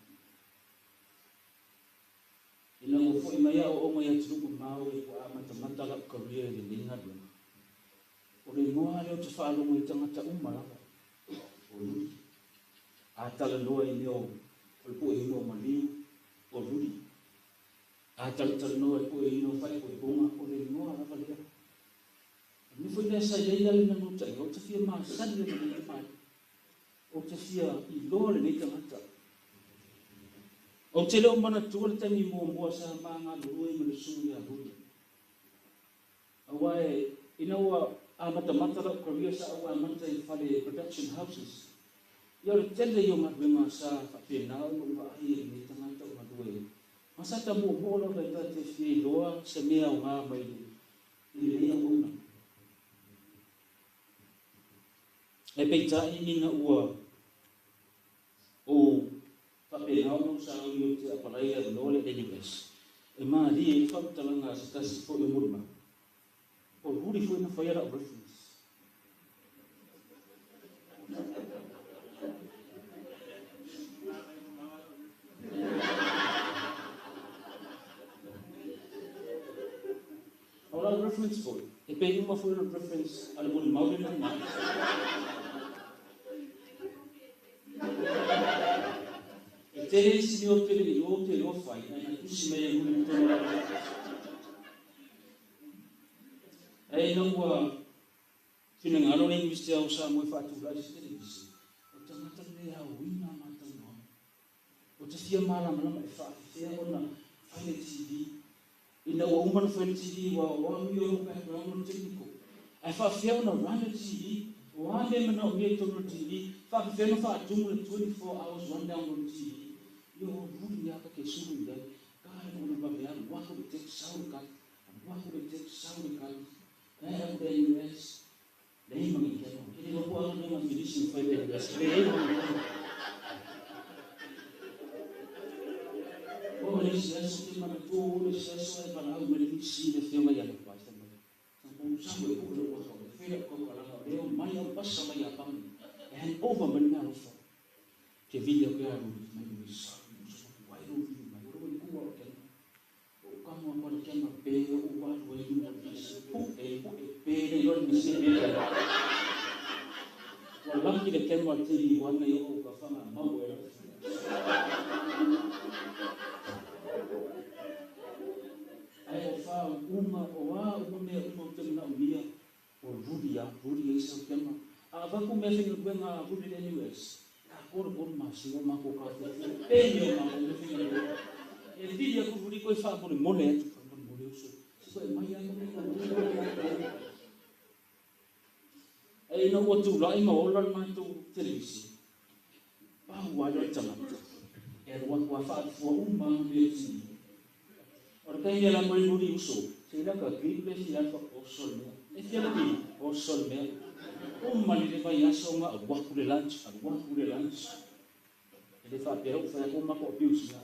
Ina ua foi mai aoaoga i atunuu mamao e ua amatamata lau career i lenei galuega. O le igoa lea ou te faalogo i tagata uma lava, o Rudi. A talanoa i mea o le pueina o maliu, o Rudi. A talatalanoa i le pueina o faaipoipoga, o le igoa lava lea. O le mea foi lea sa i ai la le naunautaiga, ou te fia masani ai i lenei tamalii. Ou te fia iloa lenei tagata. Ou te le o manatua le taimi muamua sa ma galulue ai ma le susuga ia Rudi. Aua ina ua amatamata lau career sa ou amata i fale production houses. Ia o le tele ia o galuega sa faapena ona ou vaai ai i lenei tagata o galue ai. Ma sa ta moomoo lava e ta te fia iloa se mea aoga mai i lenei auauna. Ae peitai ina ua ou faapena ona ou sauni ou te apalai le avanoa lea i le NUS, e malie ai le faamatalaga a se tasi foi o molimau, o Rudi foi na faia lau reference. O lau reference foi, e pei uma foi o le reference a le molimau lenei mai. E tele isi mea ou te le iloa ou te iloa fai, ae na tusi mai e Ruli i totonu o lau reference. Ae ina ua finagalo le Iunivesite o Samoa e faatulai se televise, o le tagata lenei e aoina a matou noa. Ou te fia malamalama e faafefea ona fai le TV. Ina ua uma ona fai le TV, ua o a mea o lou background o le technical. Ae faafefea ona run le TV? O a mea e manaomia i totonu o le TV? Faafefea ona faatumu le 24 hours rundown o le TV? Ia o Ruli ia ka ke sulu i ai. Ka e ona vave alu aku le text sau le kali. Alu aku le text sau le kali. Ae aku le US. Leai ma ni kema. Ke le iloa po o a galuega filisi na fai le US. Leai ma ni kema. Oo le isi aso ke manatua ua oo le isi aso ae valaau mai le VC le afioga ia Lepa fai mai, Sa samu e pue lou aka o le fai lau kaukalala o lea o mai au pasa mai Iapani e hand over mai le meaalofa. Ke vili aku ia Ruli fai mai Ruli samu sa mapu ai lou vili mai o lou e kua o kena. Ou kamo aku ala kema pe ou alu ai i luma o le VC puʻe puʻe pe le iloa le misi mea le Ua laki le kema TV1 nei o ou ka whanga mau e lau. Ae o wha uma o a uma mea uma o te manaomia o Rudi a Rudi e isa o kema. A avaku mea whengaluega a Rudi le NUS, ka koro koro masina o mako ka fuafua pe mea o mako mea whengaluega. E vili aku Rudi koe whaamolemole atu whaamolemole uso. Se koe mai a koe ko Rudi. Ae ina ua tulai ma ola le matou televise, pau lava lea o le tagata e E alu atu a faalufua uma lava mea tini. O le taimi e ala mai Rudi uso, se i laka grip le isi afa, oso le mea. E fia le oso le mea. Uma le vaiaso ona alu atu le lunch, alu atu le lunch. E le faapea ua fai atu matou abuse ina,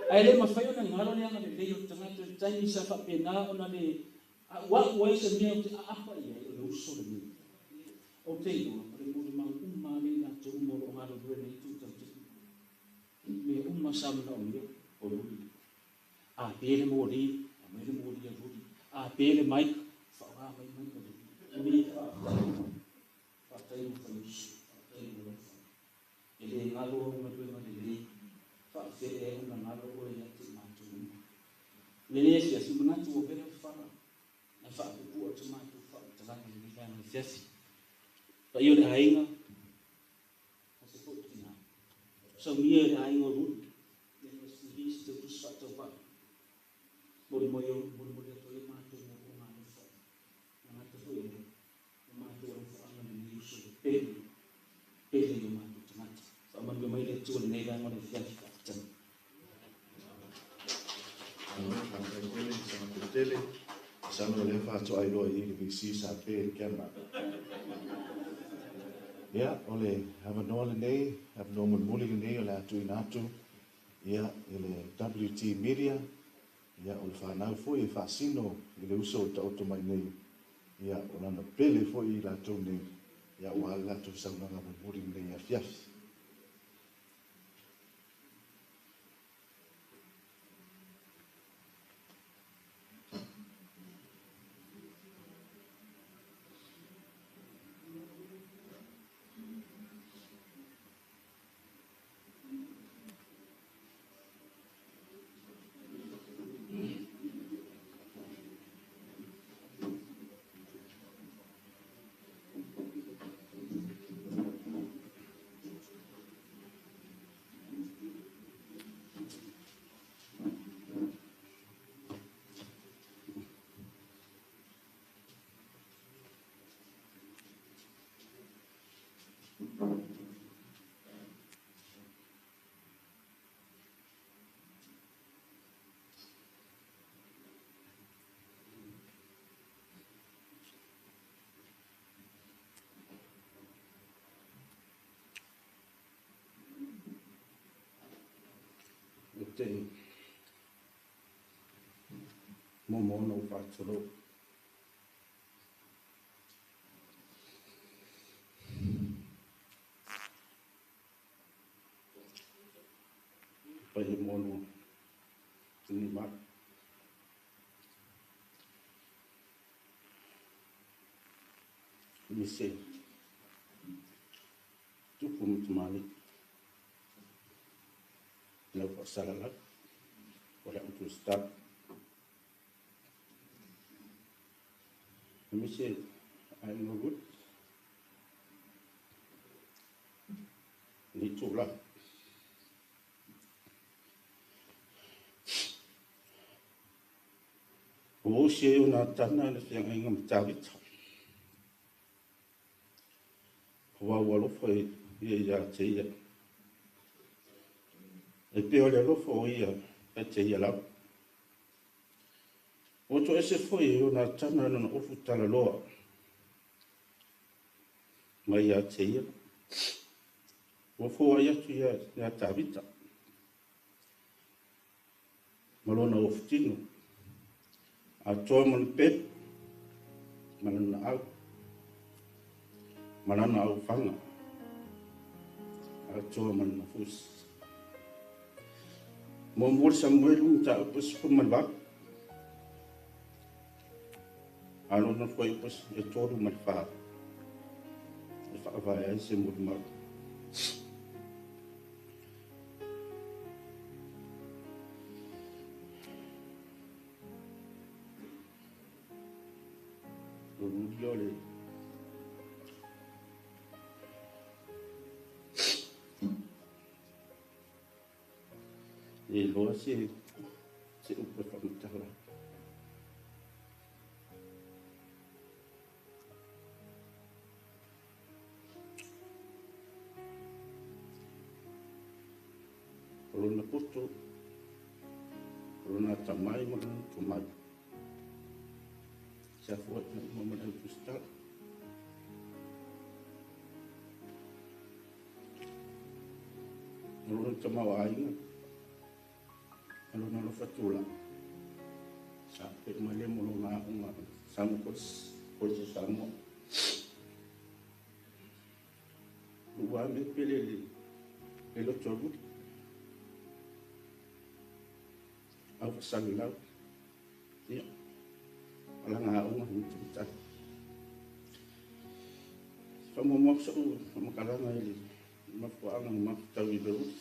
ae le mafai ona galo le agalelei o le tagata i le taimi sa faapena ona le a'ua'u ai se mea ou te aapa i ai, o le uso lenei. Ou te iloa, o le molimau uma lava lea i latou uma o lo o galulue nei i Tūtautini. Mea uma sa manaomia, o Ruli. A pe le moli, aumai le moli a Ruli. A pe le mic, faaaoga mai mic a Ruli. Mea faafetai. Faafetai mo Faiusu, faafetai mo alofa. E le galo au galuega lelei, faafefea ea ona galo oe ia te i matou uma. I lenei afiafi, manatu ua vela le fala, ae faapuupuu atu matou faamatalaga i lenei vaega afiafi. Paia o le aiga, ma se foi tina. Saunia e le aiga o Ruli, le MSTV se tautusi faatauvaa. Molimoli atu ai o matou mooga alofa. Manatu foi e o matou alofaaga lenei uso le pele, pele i o matou tagata. Faamanuia mai le Atua i lenei vaega o le afiafi. Faafetai. Malo, faafetai tele, saga tele. Masalo o lea faatoa iloa i i le VC sa pe i le camera. Ia, o le avanoa lenei, avanoa mulimuli lenei o le a tuuina atu ia, i le WT Media, ia, o le fanau foi e faasino i le uso o taoto mai nei, ia, o lana pele foi i latou nei, ia, aua le latou saunoaga mulimuli lenei afiafi. Ou te muamua ona ou faatulou paia mono ni ma mise tupu ma tamalii lau faasalalau o le au start mise aiga Wood ni tula. Ua osi ai ona tana le feagaiga ma Tavita. Ua ua alofa ia ia te ia. E pei o le alofa o ia ia te ia lava. Ua toese foi e Ionatana lona ofu talaloa mai ia te ia. Ua foai atu ia Tavita ma lona ofutino, atoa ma le pepu, ma lana au, ma lana aufaga, atoa ma lana fusi. 1 Samuelu mataupu 18. A lona fuaiupu e 3 ma le 4. E faavae ai se molimau. O Ruli o le e iloa se upu e faamatala. O lona poto, o lona atamai ma lona tomai. Tapuaiga uma ma le au tusitala. O lona tamaoaiga ma lona alofa tulai. Sa pe mai le mo lona aoga Samoa College o Samoa. Ua ame pele le loto a Ruli. Au fasalelau. Ia, alanga aoga ni tamatai. Faamuamua atu sa'u faamatalaga i le mafuaaga na mafutau i le Ruli.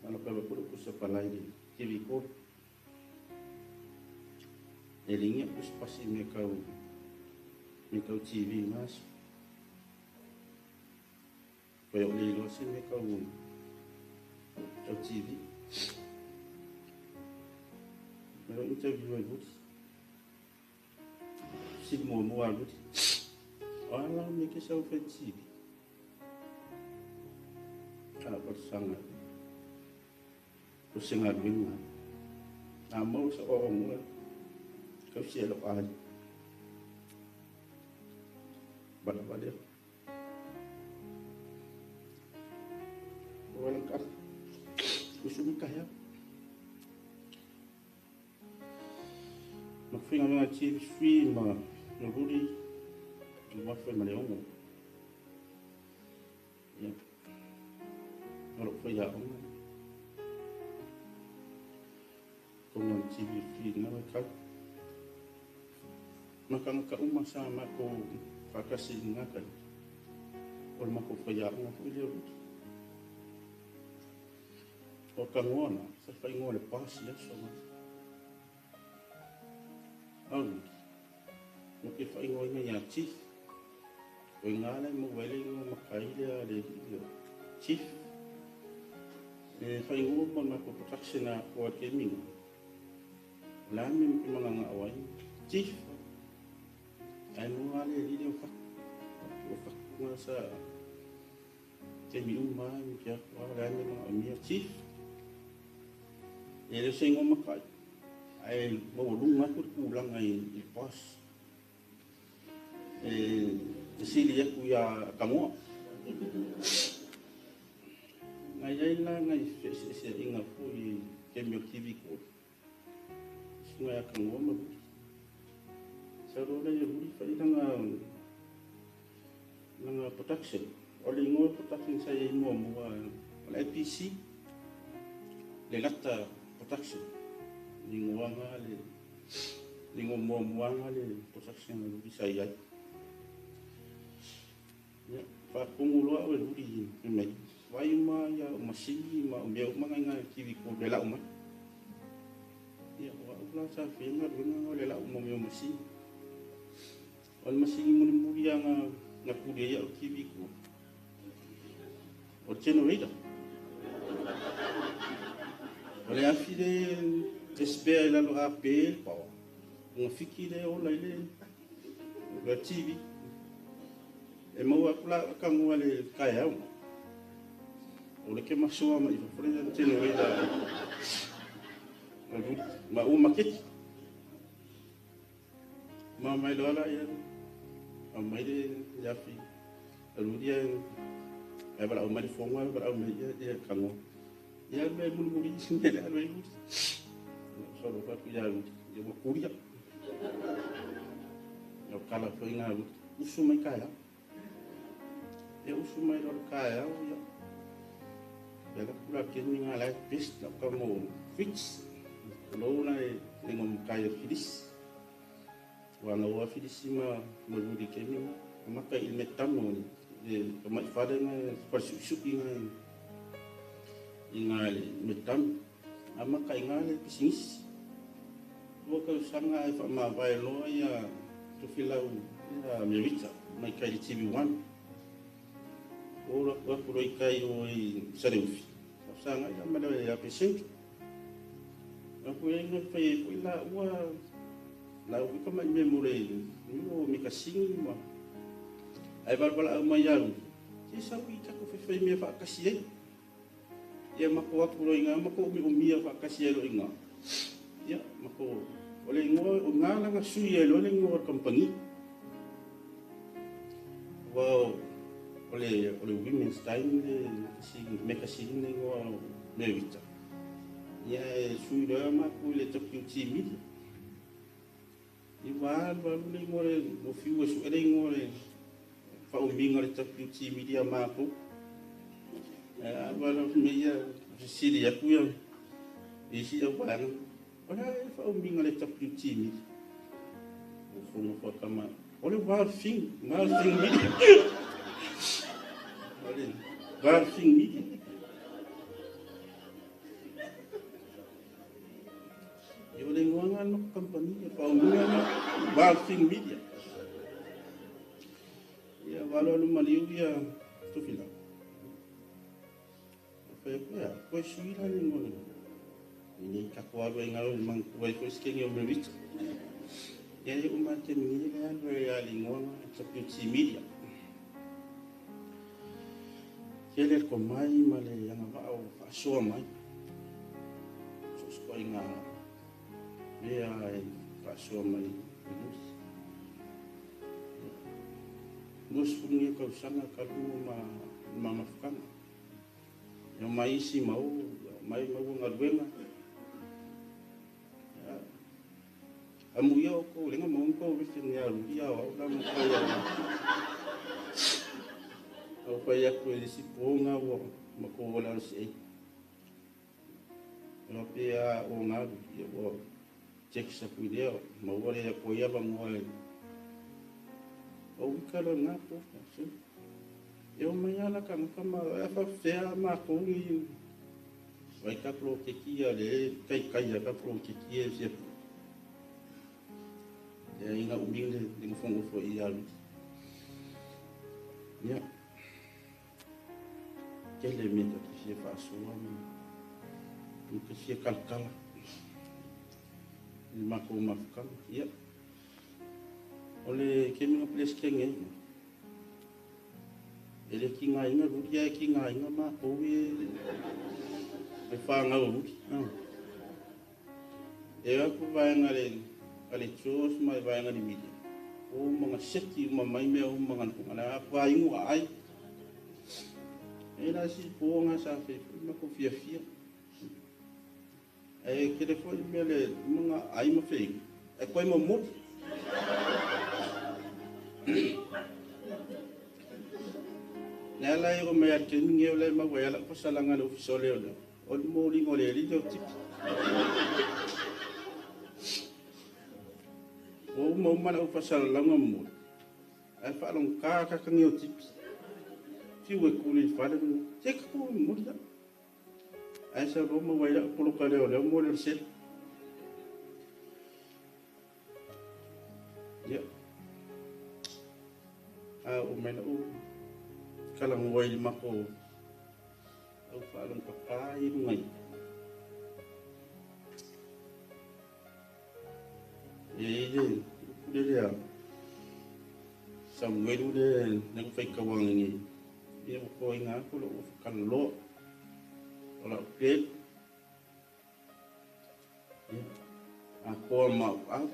Ala pe wa kulu kusa palai le TV ko. E lingia kus pasi me kau TV mas. Koe o le iloa se mea kau TV. Me lo interview ai Ruli. Sili muamua a Ruli. O ala me ke sau fai TV. A parsanga. O se galuega. A mau sa o ngua. Kau si elo ai. Bala bala. O ala ka. Usu ka hea. Ma whinga nga TV free ma no Ruli. Ma whai ma le ongo. Ia. O lo whai a onga. Kongo le TV free nga wai kau. Makanga ka uma sa mako whakasi i ngā kai. O le mako whai a onga hui le Ruli. O ka ngoana, sa whai ngoa le pasi aso nga. Au Ruli. Mo ke whai ngoa inga ia chief. O i ngā lai mo wele inga makai le a le lio. Chief. E whai ngoa mo mako production a koa ke minga. O la mi mo ke manga ngā awai. Chief. Ai mo ngā le lile o whaku. O whaku ngā sa te mi uma mi kia koa la mi mga mia chief. E le se ingoa makai. Ai mo lunga ku kulanga i pas. E sili aku ia kangoa. Ngai ai la ngai se inga fu i ke mi TV ko. Sunga ya kangoa ma. Sa ro le ruli fa ilanga langa production. O le ingoa production sa i mua mua o le APC le lata production. Ingoa nga le ingoa mua mua nga le production le ruli sa i ai. Ia, whaakongu loa o e ruli i mei. Wai uma ia o masini ma o mea uma ngai ngai TV ko le lau mai. Ia, o au la sa whienga ruenga ngā le lau mo mea o masini. O le masini muli muli a ngā puri ia o TV ko. O generator. O le afi le spare i lalo a pe le pawa. Ngā whiki le ola i le TV. E maua aku la kangoa le kai au. O le ke masoa ma i fafore le generator. Ma u maketi. Ma mai loa la ia. A mai le afi. A ruri e wala au mai le whonga, wala au mai ia kangoa. Ia me muli muli me le alu ai ruri. So lo whatu ia ruri. Ia wa kuria. Ia kala whai ngā ruri. Usu mai kai au. Ia usu mai lolo kai au ia. Ia la kura keni ngā lai pest na ka mo fits. Lo na e lengo makai a filis. Wa ngā ua filisi ma ruri keni ngā. Maka i me tano le ka mai whare ngā wharisuisuki ngā i ngā me tano. A maka i ngā le pisingisi. Ua kau sanga e whaamāwae loa ia Tofilau ia Merita mai kai le TV1. O la kua kuro i kai o i Sareufi. Sa sanga ila ma le a pesentro. A ku e ngā whai e pui la ua la ua ka mai me more ni o me ka singi ma. Ai wala wala au mai au. Se sau i tatou faifai mea faatasi ai. Ia matou atu loa i ina matou umiumia faatasi ai loa i ina. Ia matou o le igoa o ina la na sui ai loa le igoa o le kamupani. Aua o le Women's Time le makasini le igoa o Merita. Ia e sui loa matou i le WT Media. Ia ua alu alu le igoa le ua fiu e sue le igoa le faaumiga o le WT Media matou. Alu alu mea ia fesili atu ia isi au vaega. O le a le faaumiga o le WT Media? Ua fono fuatama. O le Wild Thing, Wild Thing Media. O le Wild Thing Media. Ia o le igoa lena o le matou kamupani, e faaumiga lena, Wild Thing Media. Ia ua alualu maliu ia Tofilau. Ou fai atu, ia, toe sui la le igoa lena. E nei tatou alu ai galo i manatua ai foi se kenge o Merita. Ia e uma le taimi nei le alu ai a le igoa lena, WT Media. Tele le tomai ma le agavaa ua faasoa mai. So o se ituaiga mea e faasoa mai e Ruth. 20 nei tausaga talu ma ma mafutaga. E omai isi ma o, omai maua galuega. Amuia outou lenga maua ni tou written ia ruli a o au la ma fai au. Au fai atu e isi po nga ua matou o le LCA. O pe a o ngā ia ua text aku i lea, maua le ko ia vangoa e. O wika lo ngā po, so. E o mai ala ka ngaka ma e fa fea matou ni vai ka poloketi a le kai kai a ka poloketi e fia. E ina umi le le ngofongofo i alu. Ia. Tele mea ta te fia faasoa ma te fia kalakala i le matou mafutaga. Ia. O le kemiga Peresetene ai, e le tigaina ruli ae tigaina matou e e fanau o ruli. E o atu vaega a le George ma le vaega a le William. O uma na seti uma mai mea uma na na faaigu aai. E la si po nga sa fe foi ma ko fiafia. E kele foi mea le mga ai ma feigu. E koe momoli. Le ala e o mai a le taimi nei o la e maua ai lau fasalaga i le ofisa o leoleo, o le moliga o le alii lea o tipi. Ua uma uma lau fasalalauga momoli, ae faalogogata kakagi o tipi. Fiu e kuli i le fale, se ka kou momoli la. Ae sau loa maua ai lau poloka leoleo mo le selu. Ia. A oo mai lau talanoa i le matou au faalogopapa i luga i. E i le upu le lea Samuelu le le faitauaga nei. Ia ua toaina atu lou ofokalaloa o lau pelu. Ia, atoa ma au au,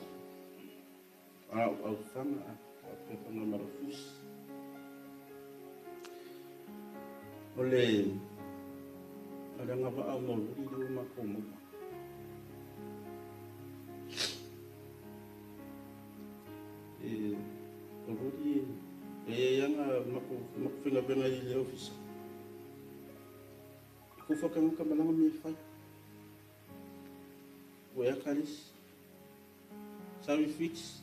a au aufaga, a faapea fana ma lau fusi. O le o le agavaa o maululi lea ua matou maua. E o Ruli e i ai lava matou faigaluega i le ofisa. E kofa tagata malaga mea e fai. Ua ea kalesi. Sorry Fritz.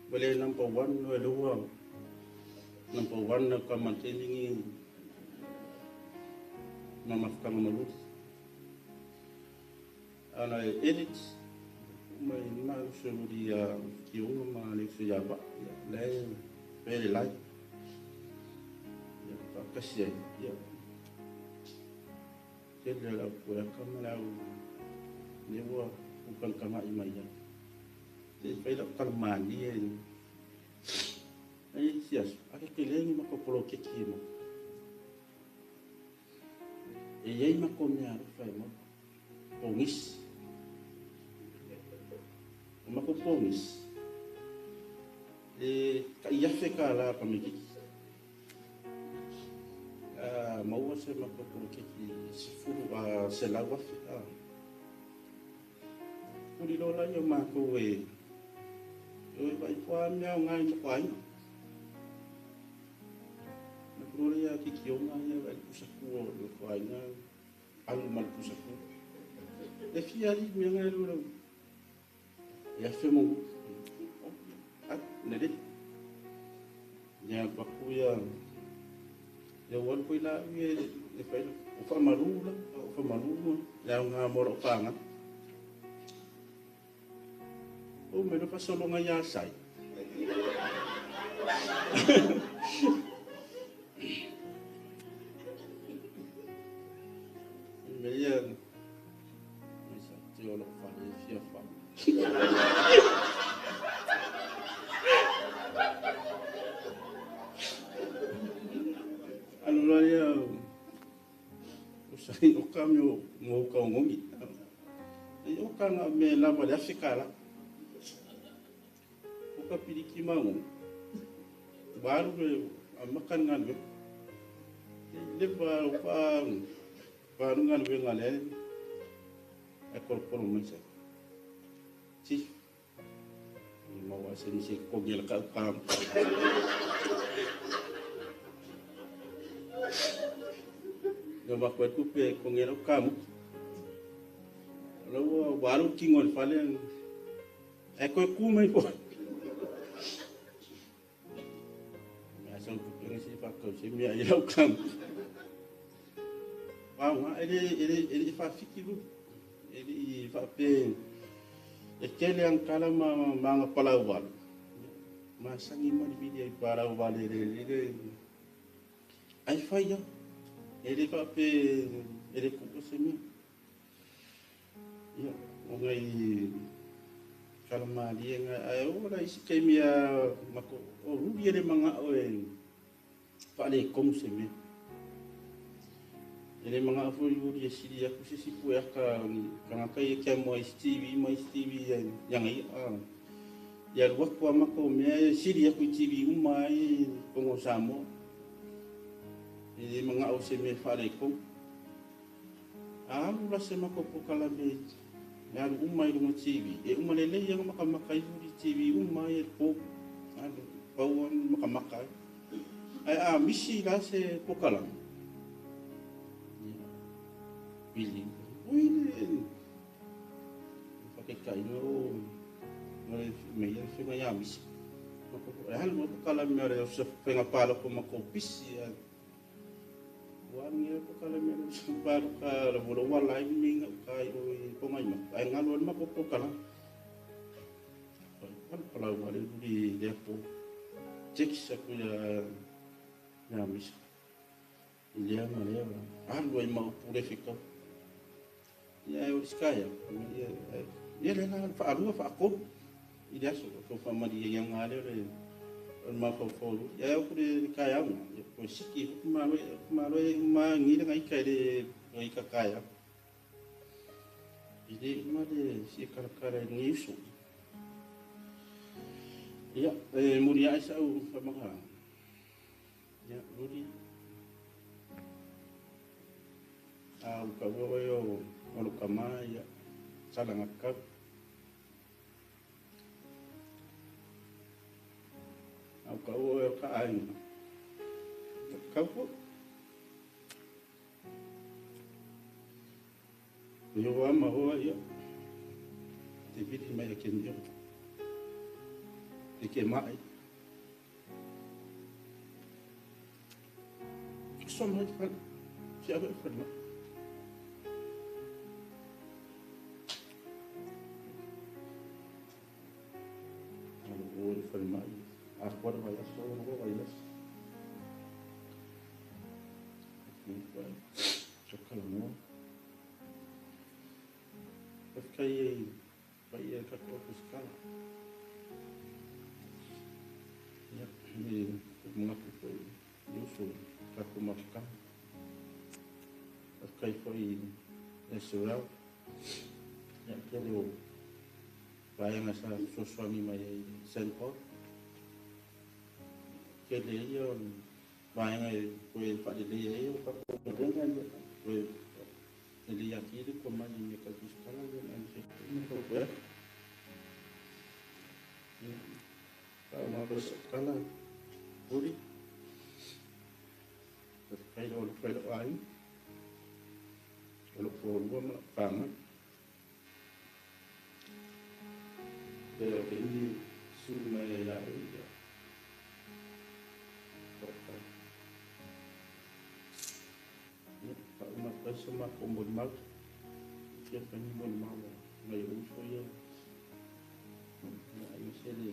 Ua le number one no e lua. Number one na ka maintaining ma mafutaga maluli. Ana e edit mai ma uso ruli ia Kiono ma le uso ia va. Ia le pele lai. Ia whakasi ai. Ia tele lau pueaka ma lau le ua ukankanga'i mai ai. Se i fai lau talamālie. Ai isi aso, a ke tele ni makou poloketi e maua. E iai makou meaalofa e maua, pogisi. O makou pogisi, e tai $1,000 tamaititi. A maua se matou poloketi 10, 100,000. Tuli loa laia o matou e o e vaai po o a mea aoga i matou aiga. Ona alu loa lea Kikioga ia vaai i le pusatu o le matou aiga, alu ma le pusatu. E fia alii mea na e alu lau e afe ma alu lelei. Ia alu atu ia ia ua alu foi la au ia e fai o faamalu la, o faamalu le aoga mo lau pagaga. O mai loa faasologa ia Sai. Mea ia, mai sa te o lou fale e fia fau. Alu loa ia o Sai o ka mea o uka o gogi. Ai o ka nga mea lava le $1,000. O ka piliki ma gogi. Ua alu le amata le galuega. Le va o pa pa alu galuega le e kolokolo mai sa. Chief. Maua se nisi totogi e le kau kamu. Ia maku e tupe e totogi ai lau kamuta. O la ua ua alu le tino i le fale ae toe tu mai foi. Mea sau tupe na se faatau se mea i lau kamuta. Aoga, e le, e le, e le i faafiki lulu. E le i faape e tele ana tala ma, ma ana palauvale. Masani ma le vili ai palauvale le, le, le. Ai fai lava. E le faape e le tuua se mea. Ia, o nai tala malie na, ae oo la i isi taimi a matou, o Ruli e le manao e faaletonu se mea. E le manao foi Ruli e sili atu se isi pueata o ni tagata ia e kia moa isi TV ma isi TV ia ana ia. Ia alu atu a matou mea e sili atu i TV uma ai i totonu o Samoa. E le manao i se mea e faaletonu. A alu la se matou polokalame e alu uma i luga TV, e uma lelei lava matamata ai Ruli i TV uma ai e le po. Alu, pau lava matamata ai. Ae a misi la se polokalame, ia, pili. Oi le faataitaiga o le mea ia faiga ia misi. E alu lava polokalame o le faiga palota matou pisi. Ua alu nei polokalame o le faiga palota la ua ua live nei gauta i o i Togaimaka, ae galo ai le matou polokalame. Palu palau vale luli lea po. Text aku ia ia Misa. I lea ma lea alu ai ma upu le fetau. Ia e o le sky ia ia le la faalua faatolu i le aso o faamalie ia ngā lea le o le mafaufau luli. Ia e ku le taeao ia ko siki fu malo malo e ma ngi le ngai kai le ngai ka kaya. I le uma le si kalakala i ngi uso. Ia, e muri ai sau whamaka. Ia, Rudi. A u ka ua oe o o lo kama, ia, sala ngā kau. A u ka ua oe o ka ainga. Kau po. E o ama hoa ia. Te vili mai a ke nio. E ke mai. So mai te whare. Si awe whare mai. Alo o e whare mai. A kuara vai aso, o vai aso. Kalamoa. Faafetai i paia e tatou Ofisa Ia. I manatu foi i uso tatou mafutaga. Faafetai foi i SOL. Ia, tele o vaega sa fesoasoani mai ai i St. Paul. Tele ia o vaega e toe faaleleia ai o tatou galuega, ia toe lelei atili tomai i mea tau tusitala, ia ma aemaise ai ma tau toe atu. Ia, faauma atu ai sau tala, Rudy. Faafetai lau alofa i lou aiga, o lou toalua ma lau fanau. Pei o taimi sulu mai ai ia au, ia. Faafetai. Ia, faauma atu ai so matou molimau. Fia fai ni molimau a nai ou uso ia. Ia, aemaise le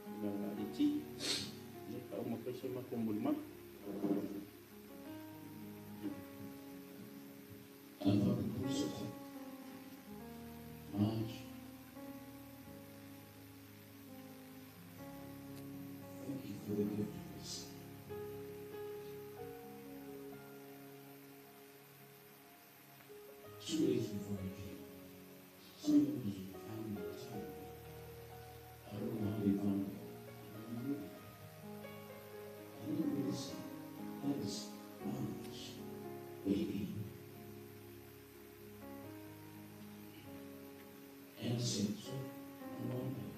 tulaga aliti. Ia, faauma atu ai so matou molimau. Marge, thank you for the gift of your son. 2 days before I came, some members of the family were telling me, I don't know how they found out, but I knew. I didn't really say, that is Marge, baby. And said, so, one day,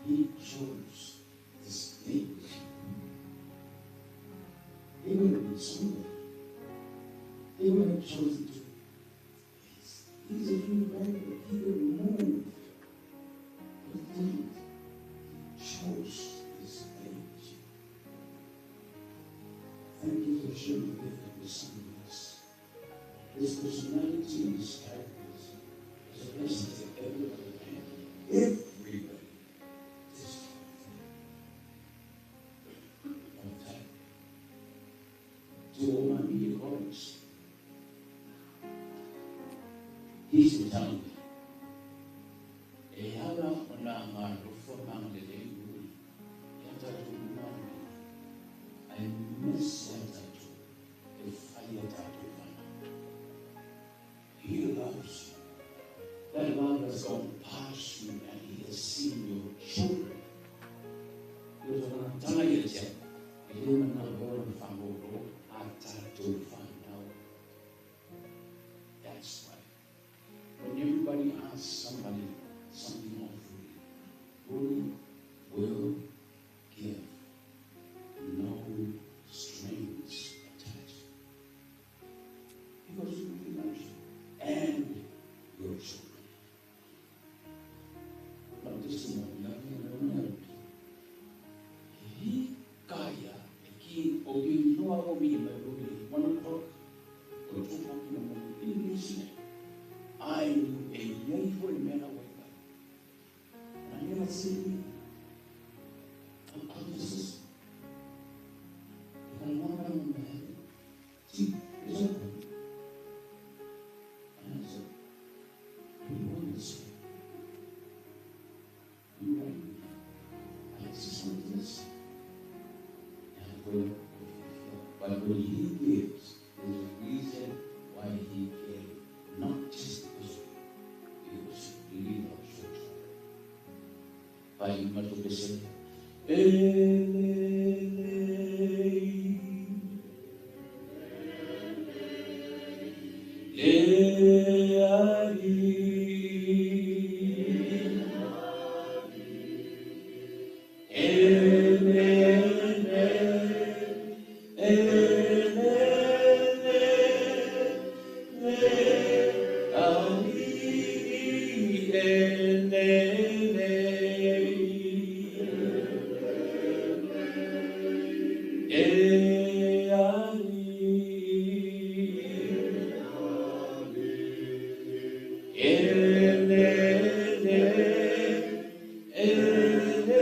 he chose to stay with you. He would have been somebody. He would have chosen to. He's a human being. He could have moved. But he didn't. He chose to stay with you. Thank you for sharing the gift of your son with us. His personality and his character is a blessing to everybody and everybody. This kind of thing. To all my media colleagues, he's been telling me, e ala o nā ngā rofo manga le le ui, ia tātou mani, ai miss ia tātou, e whai ia tātou whana. He loves you. That love has gone past you and he has seen your children. Ia tōna tanga ia tia, e le mana roa na whamoro, a tātou whanau. That's why. When everybody asks somebody something off Rudy, Rudy will give. No strings attached. Because Rudy loves you and your children. Now this morning, he kaya e ki o ki noa o mi mai Rudy 1 o'clock or 2 o'clock in the morning in New Zealand. I knew e iai foi le mea na wai wai. And I never seen I'm out of the system. If I want to heaven, see, it's open. And I said, do you want this? You right? I just want this. And I go, but when he gives, there's a reason why he gave, not just because he really loves your children. Pai mato pese. Ele, le ari, ele, ele, le ari, ele, le. E ari, ele, le, ele, le,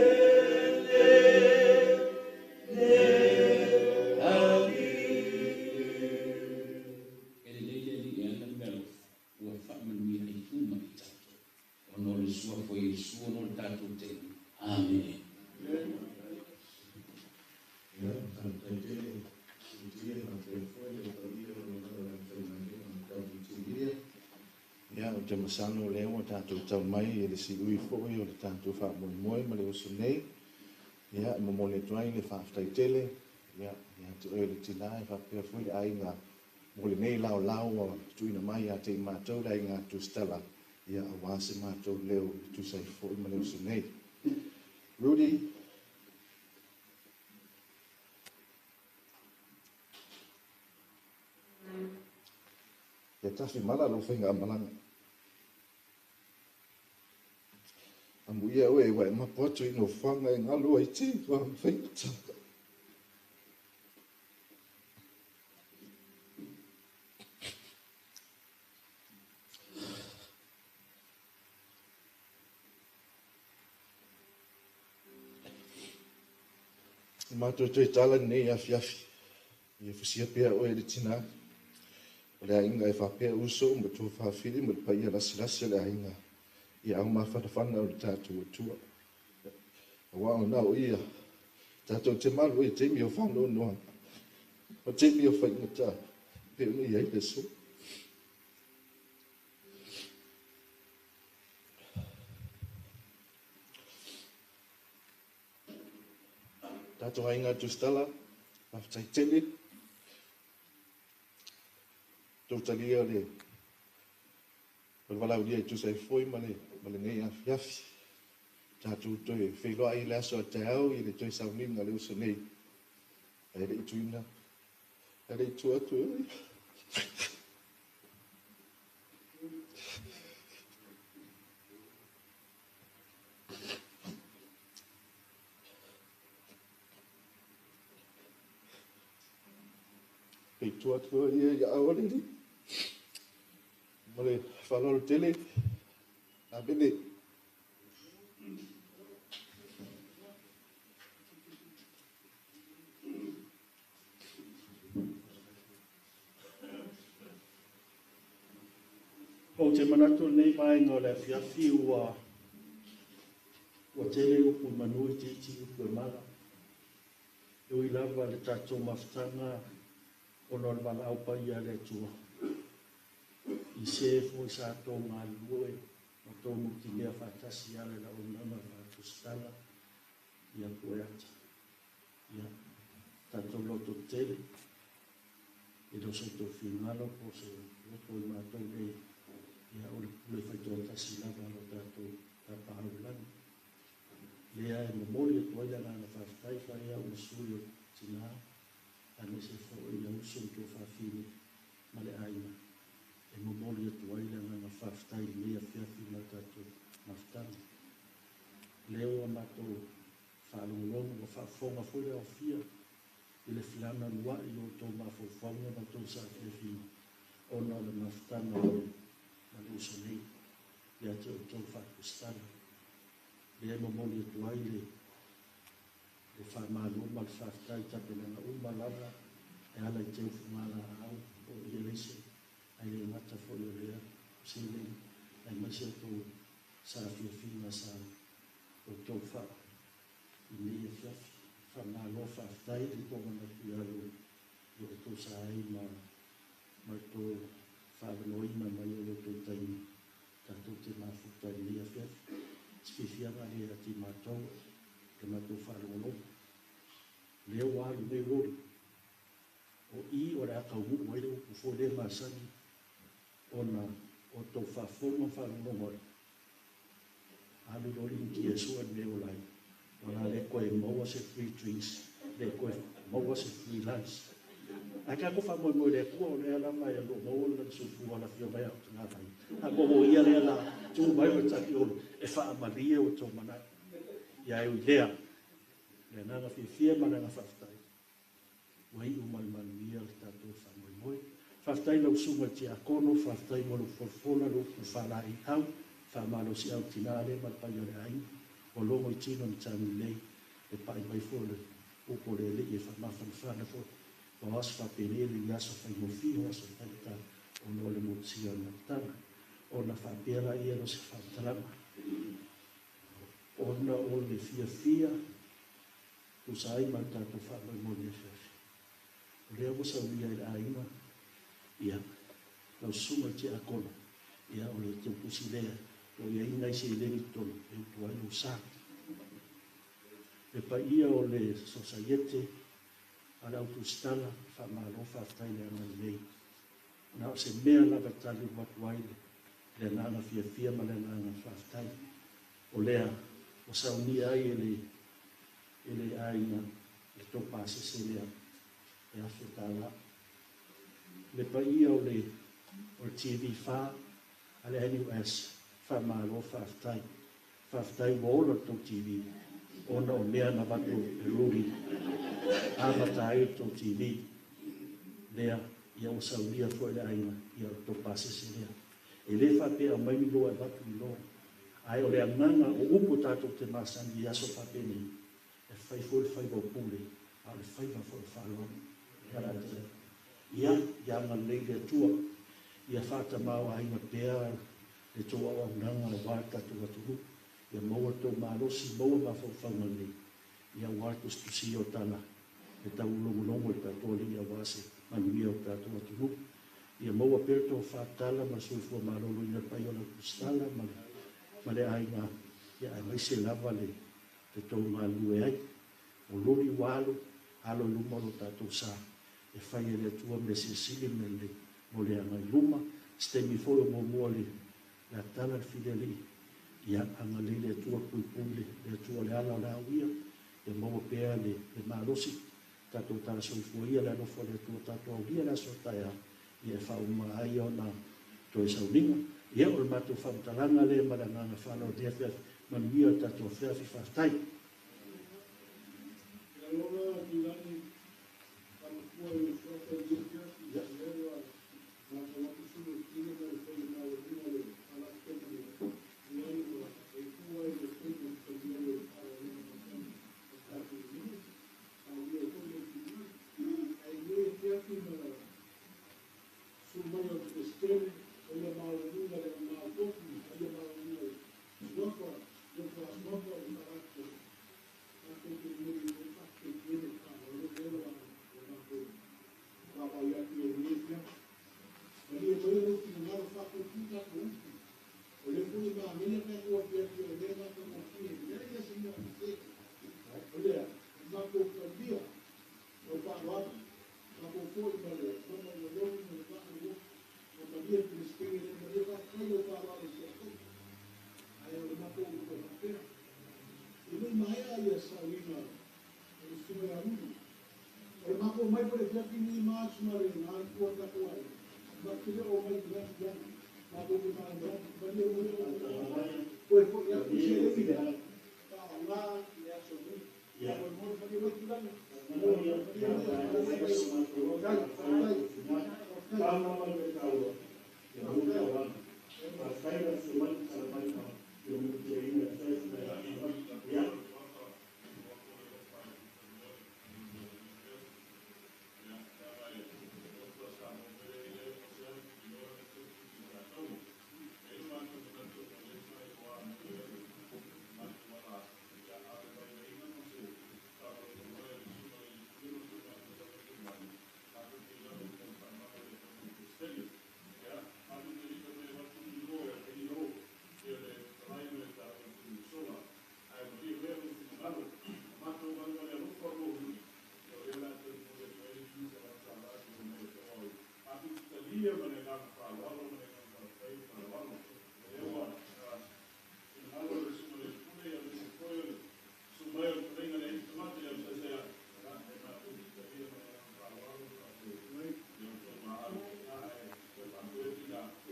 te masalo o lea ua tatou tau mai i le siui foi o le tatou faamoemoe ma le uso nei. Ia, e momoli atu ai le faafetai tele, ia, ia te oe le tinā e faapea foi le aiga mo lenei laolao ua tuuina mai ia te i matou le aiga Tusitala, ia, aua se matou leo e tusa ai foi ma le uso nei. Rudy, Ia tafi mala lou faigamalaga. Amuia oe ua e mapo atu i nofoaga e galo ai tiva ma faigata. E matou toe tala lenei afiafi. Ia fusia pea oe e le tinā o le aiga e faapea uso ma tuafafine ma le paia lasilasi o le aiga i ao mafanafana o le tatou Atua. Aua o na o ia tatou te malu ai i taimi o faanoanoaga ma taimi o faigata pei ona i ai le aso. Tatou aiga Tusitala, faafetai tele. Tou talia le o le valaaulia e tusa ai foi ma le ma lenei afiafi. Tatou toe feiloai i le aso a taeao i le toe sauniga o le uso nei. Ae le i tuina, ae le i tua atu e oe. Pei tua atu oe ia i aao o le Alii. Ma le faaaloalo tele. Amene. Ou te manatu o lenei vaega o le afiafi ua ua tele upu i manu itiiti upu e mala. E ui lava i le tatou mafutaga ona o le valaau paia a le Atua, i se foi sa tou galulue ma tou nutimea faatasi i ala i le auaunaga faa-Tusitala ia Pueata. Ia, tatou lototetele, e le o so outou finagalo po o se loto i matou nei, ia, o le pule faitoatasi lava a lo tatou Tapaau i le Lagi. Lea e momoli atu ai le agaga faafetai fai au ma sui o tina, aemaise foi ia uso ma tuafafine ma le aiga, e momoli atu ai le agaga faafetai i lenei afiafi ma le tatou mafutaga. Lea ua matou faalogologo, ua faafofoga foi le aofia i le felanaua'i o outou mafaufauga ma outou saafiafiga ona o le mafutaga ma le, ma le uso nei ia te outou faa-Tusitala. Lea e momoli atu ai le, le faamalo ma le faafetai i tapenaga uma lava e ala i teufugalaau o ieleise, ae le gata foi o lea, o seleni, aemaise outou saafiafiga sa outou faa i lenei afiafi. Faamalo faafetai le tomanatu ia lo lo outou sa ai ma ma le tou faaavanoaina mai o lo outou taimi tatou te mafuta i lenei afiafi. Se fiafiaga lea ia te matou le matou faalogologo. Lea ua alu nei Rody, o i o le a taunuu ai le upu foi lea masani ona o tou faafofoga ma faalogologo ai. Alu loa le Initia e sue le mea e ola ai, o le a le toe maua se free drinks, le toe maua se free lunch. Ae tatou faamoemoe i le Atua, o lea lava e lo o maua le lagi soifua o le Afioga ia Otaga Vai. A o ia lea la tu mai ma taki olo e faamalie o outou manao. Ia e ui lea, le agaga fiafia ma le agaga faafetai. Ua iu ma le manuia le tatou faamoemoe. Faafetai i lau Susuga i le Tiakono, faafetai mo lou folafola, lou upu faalaeiau, faamalosiau i tina lea ma le paia o le aiga. Ua logo i tino ni taugilei le pai mai foi o le upu o le Alii e faamafanafana foi. Aua o aso faapenei e le i aso faigofie, o aso faigata ona o le motusia o le mafutaga. Ona faapea laia o se faamatalaga ona o le fiafia tusa ai ma le tatou faamoemoe i le afiafi. O lea ua saunia e le aiga, ia, lau susuga i le tiakono, Ia o le teutusi lea o lo o i ai nai seleni i totonu e utu ai lou sa. Le paia o le Sosaiete a le Au Tusitala, faamalo faafetai i le agalelei. Na o se mea lava e taliu atu ai le agaga fiafia ma le agaga faafetai. O lea ua saunia ai e le aiga le tou pasese lea e $1,000. Le paia o le TV4 a le NUS, faamalo faafetai. Faafetai ua ola le tou TV, ona o mea na avatu e Rudy amata ai le tou TV. Lea, ia ua saunia foi le aiga, ia o le tou pasese lea. E le faapea aumai ni loa e avatu ni loa. Ae o le agaga o upu tatou te masani i aso faapenei, e fai foi le faiva o pule, a o le faiva foi o faaaloalo. Ia, ia agalelei le Atua, ia faatamao aiga pea le tou auaunaga aua le tatou atunuu. Ia maua le tou malosi, maua mafaufauga lelei, ia aua le tusitusia o tala e taulogologo i le tatou Alii aua se manuia o le tatou atunuu. Ia maua pea le tou faatatala ma le soifua maloloina le paia o le Tusitala ma le aiga, ia aemaise lava le tou galulue ai. O loli ua alo, alo i luma o lo tatou sa, e fai e le Atua mea silisili ma mea lelei mo le agai i luma. Se taimi foi o muamua le atala le filialii, ia agalelei le Atua, puipui le Atua le ala o le auia, ia maua pea le malosi, tatou tala soifua ia le alofa o le Atua, tatou aulia le aso taeao, ia e faauma ai ona toe sauniga. Ia o le matou faamatalaga lea ma le agaga faaaloalo i lenei afiafi. Manuia le tatou afiafi, faafetai.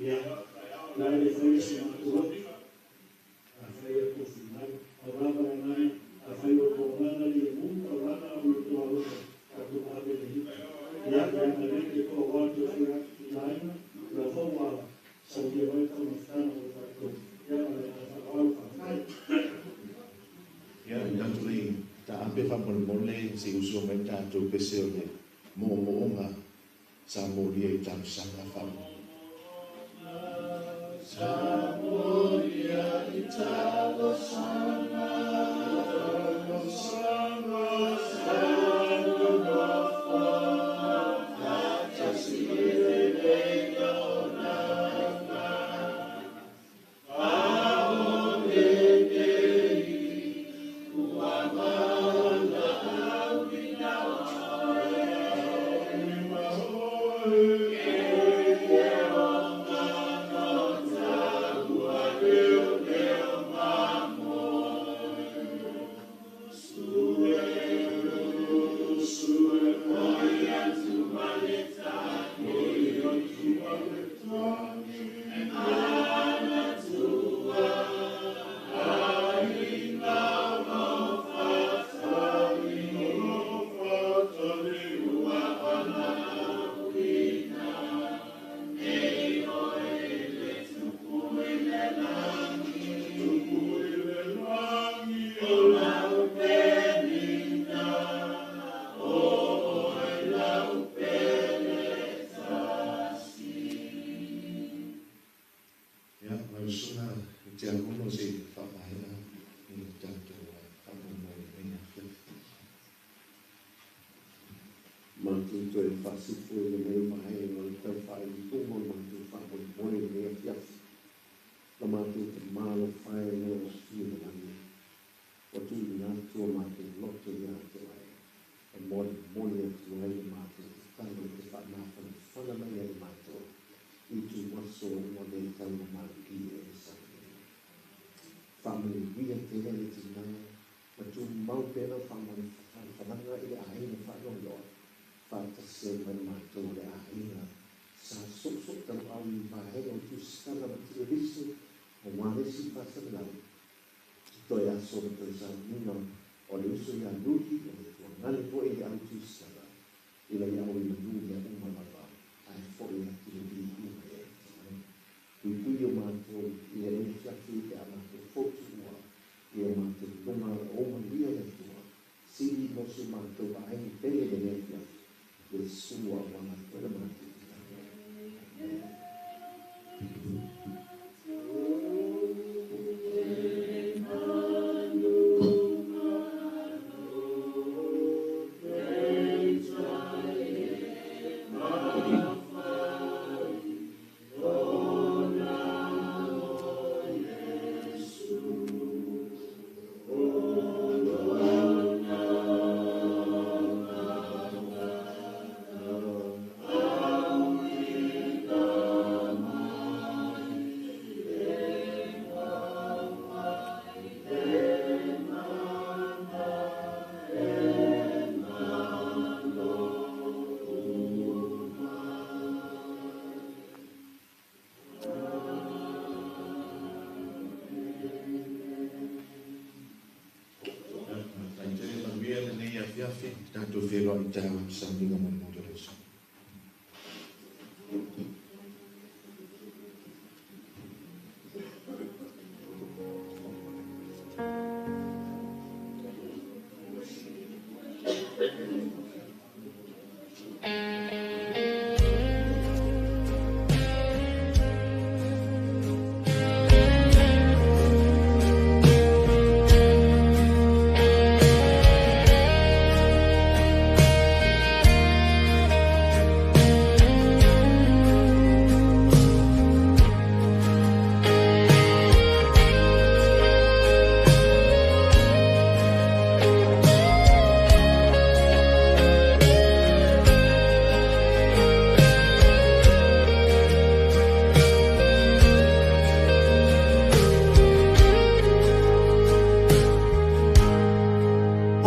Ia, la le fai se matua, a fai a tofi mai, au lava le nai, a fai o tō nganga le mu, au lava o le tō alofa, tatou ave le hipa. Ia, ia nga le te tō wā te fai atu ki aiga, la fau wā, saunia mai taumafataga o tatou. Ia, ma le agaga faaaloalo, faafetai. Ia, tatou le taape faamolemole se i uso mai tatou pese o le moomooga sa molia i talosaga faamolemole. Sa molia i talosaga, talosaga, sa nonofo, faatasi i lenei auaunaga. matou toe faasifo i lenei vaega o le taufaaiutuga o le matou faamoemoe i lenei afiafi. La matou Tamā alofa e o lo o afio i le lagi, ua tuuina atu o matou loto ia te Oe, e molimoli atu ai le matou tatalo i te faamafanafana mai ai matou i ituaso ua le taugamalie e sauni. Faamanuia tele le tinā ma tumau pea lau faamafanafanaga i le aiga faanoanoa, faatasi ai ma le matou o le aiga sa soosootauau i vaega o tusitala ma televise aua le isi faasalalau toe aso ma toe sauniga o le uso ia Rudy o le tuagane foi i le au tusitala ina ia auina manu mea uma lava ae foi atu le viiga ia te Oe. Puipui o matou i lenei afiafi pe a matou fotu ua i o matou luga o ou manuia le Atua sili mo si o matou vaaiga pele i lenei afiafi Iesu auala atu ai le matou tatalo. Amene. Faafetai tele, manuia lenei afiafi. Tatou feiloai taeao i le sauniga molimoli o le aso.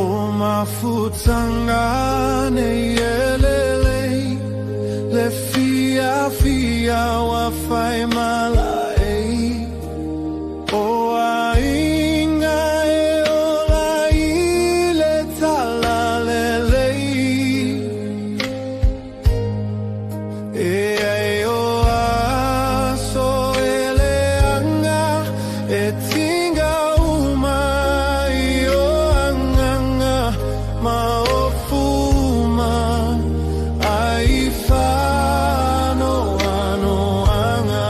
O mafutaga nei e lelei, le fiafia ua faimalaei. O aiga e ola i le talalelei. E ai o aso e leaga e tiga uma ai o agaga ma ofu ma ai faanoanoaga.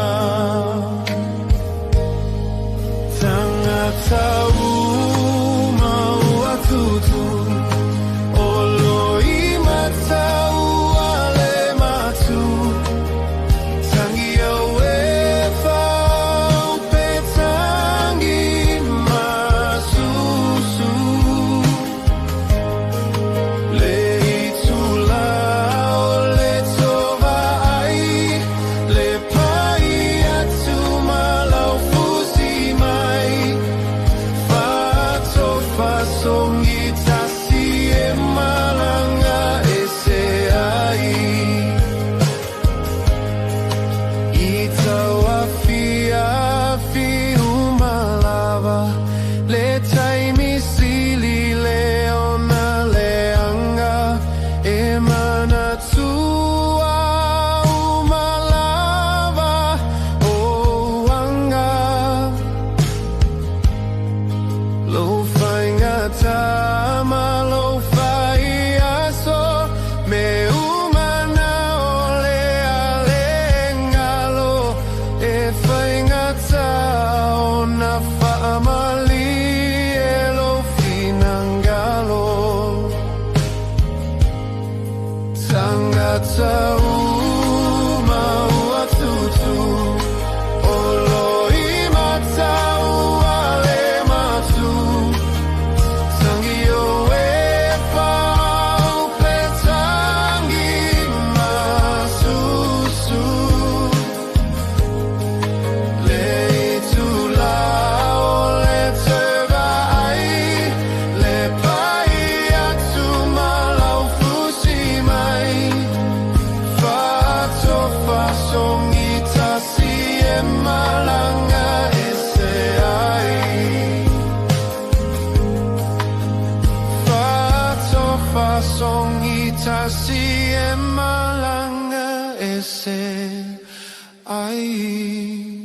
tagata uma ua tutu o loi matau ale matu tangi o e pau pe tangi masusu Le itula o le te vaai, le pai atu ma lau fusi mai. Faatofa songi tasi e malanga e se ai. Faatofa songi tasi e malanga e se ai.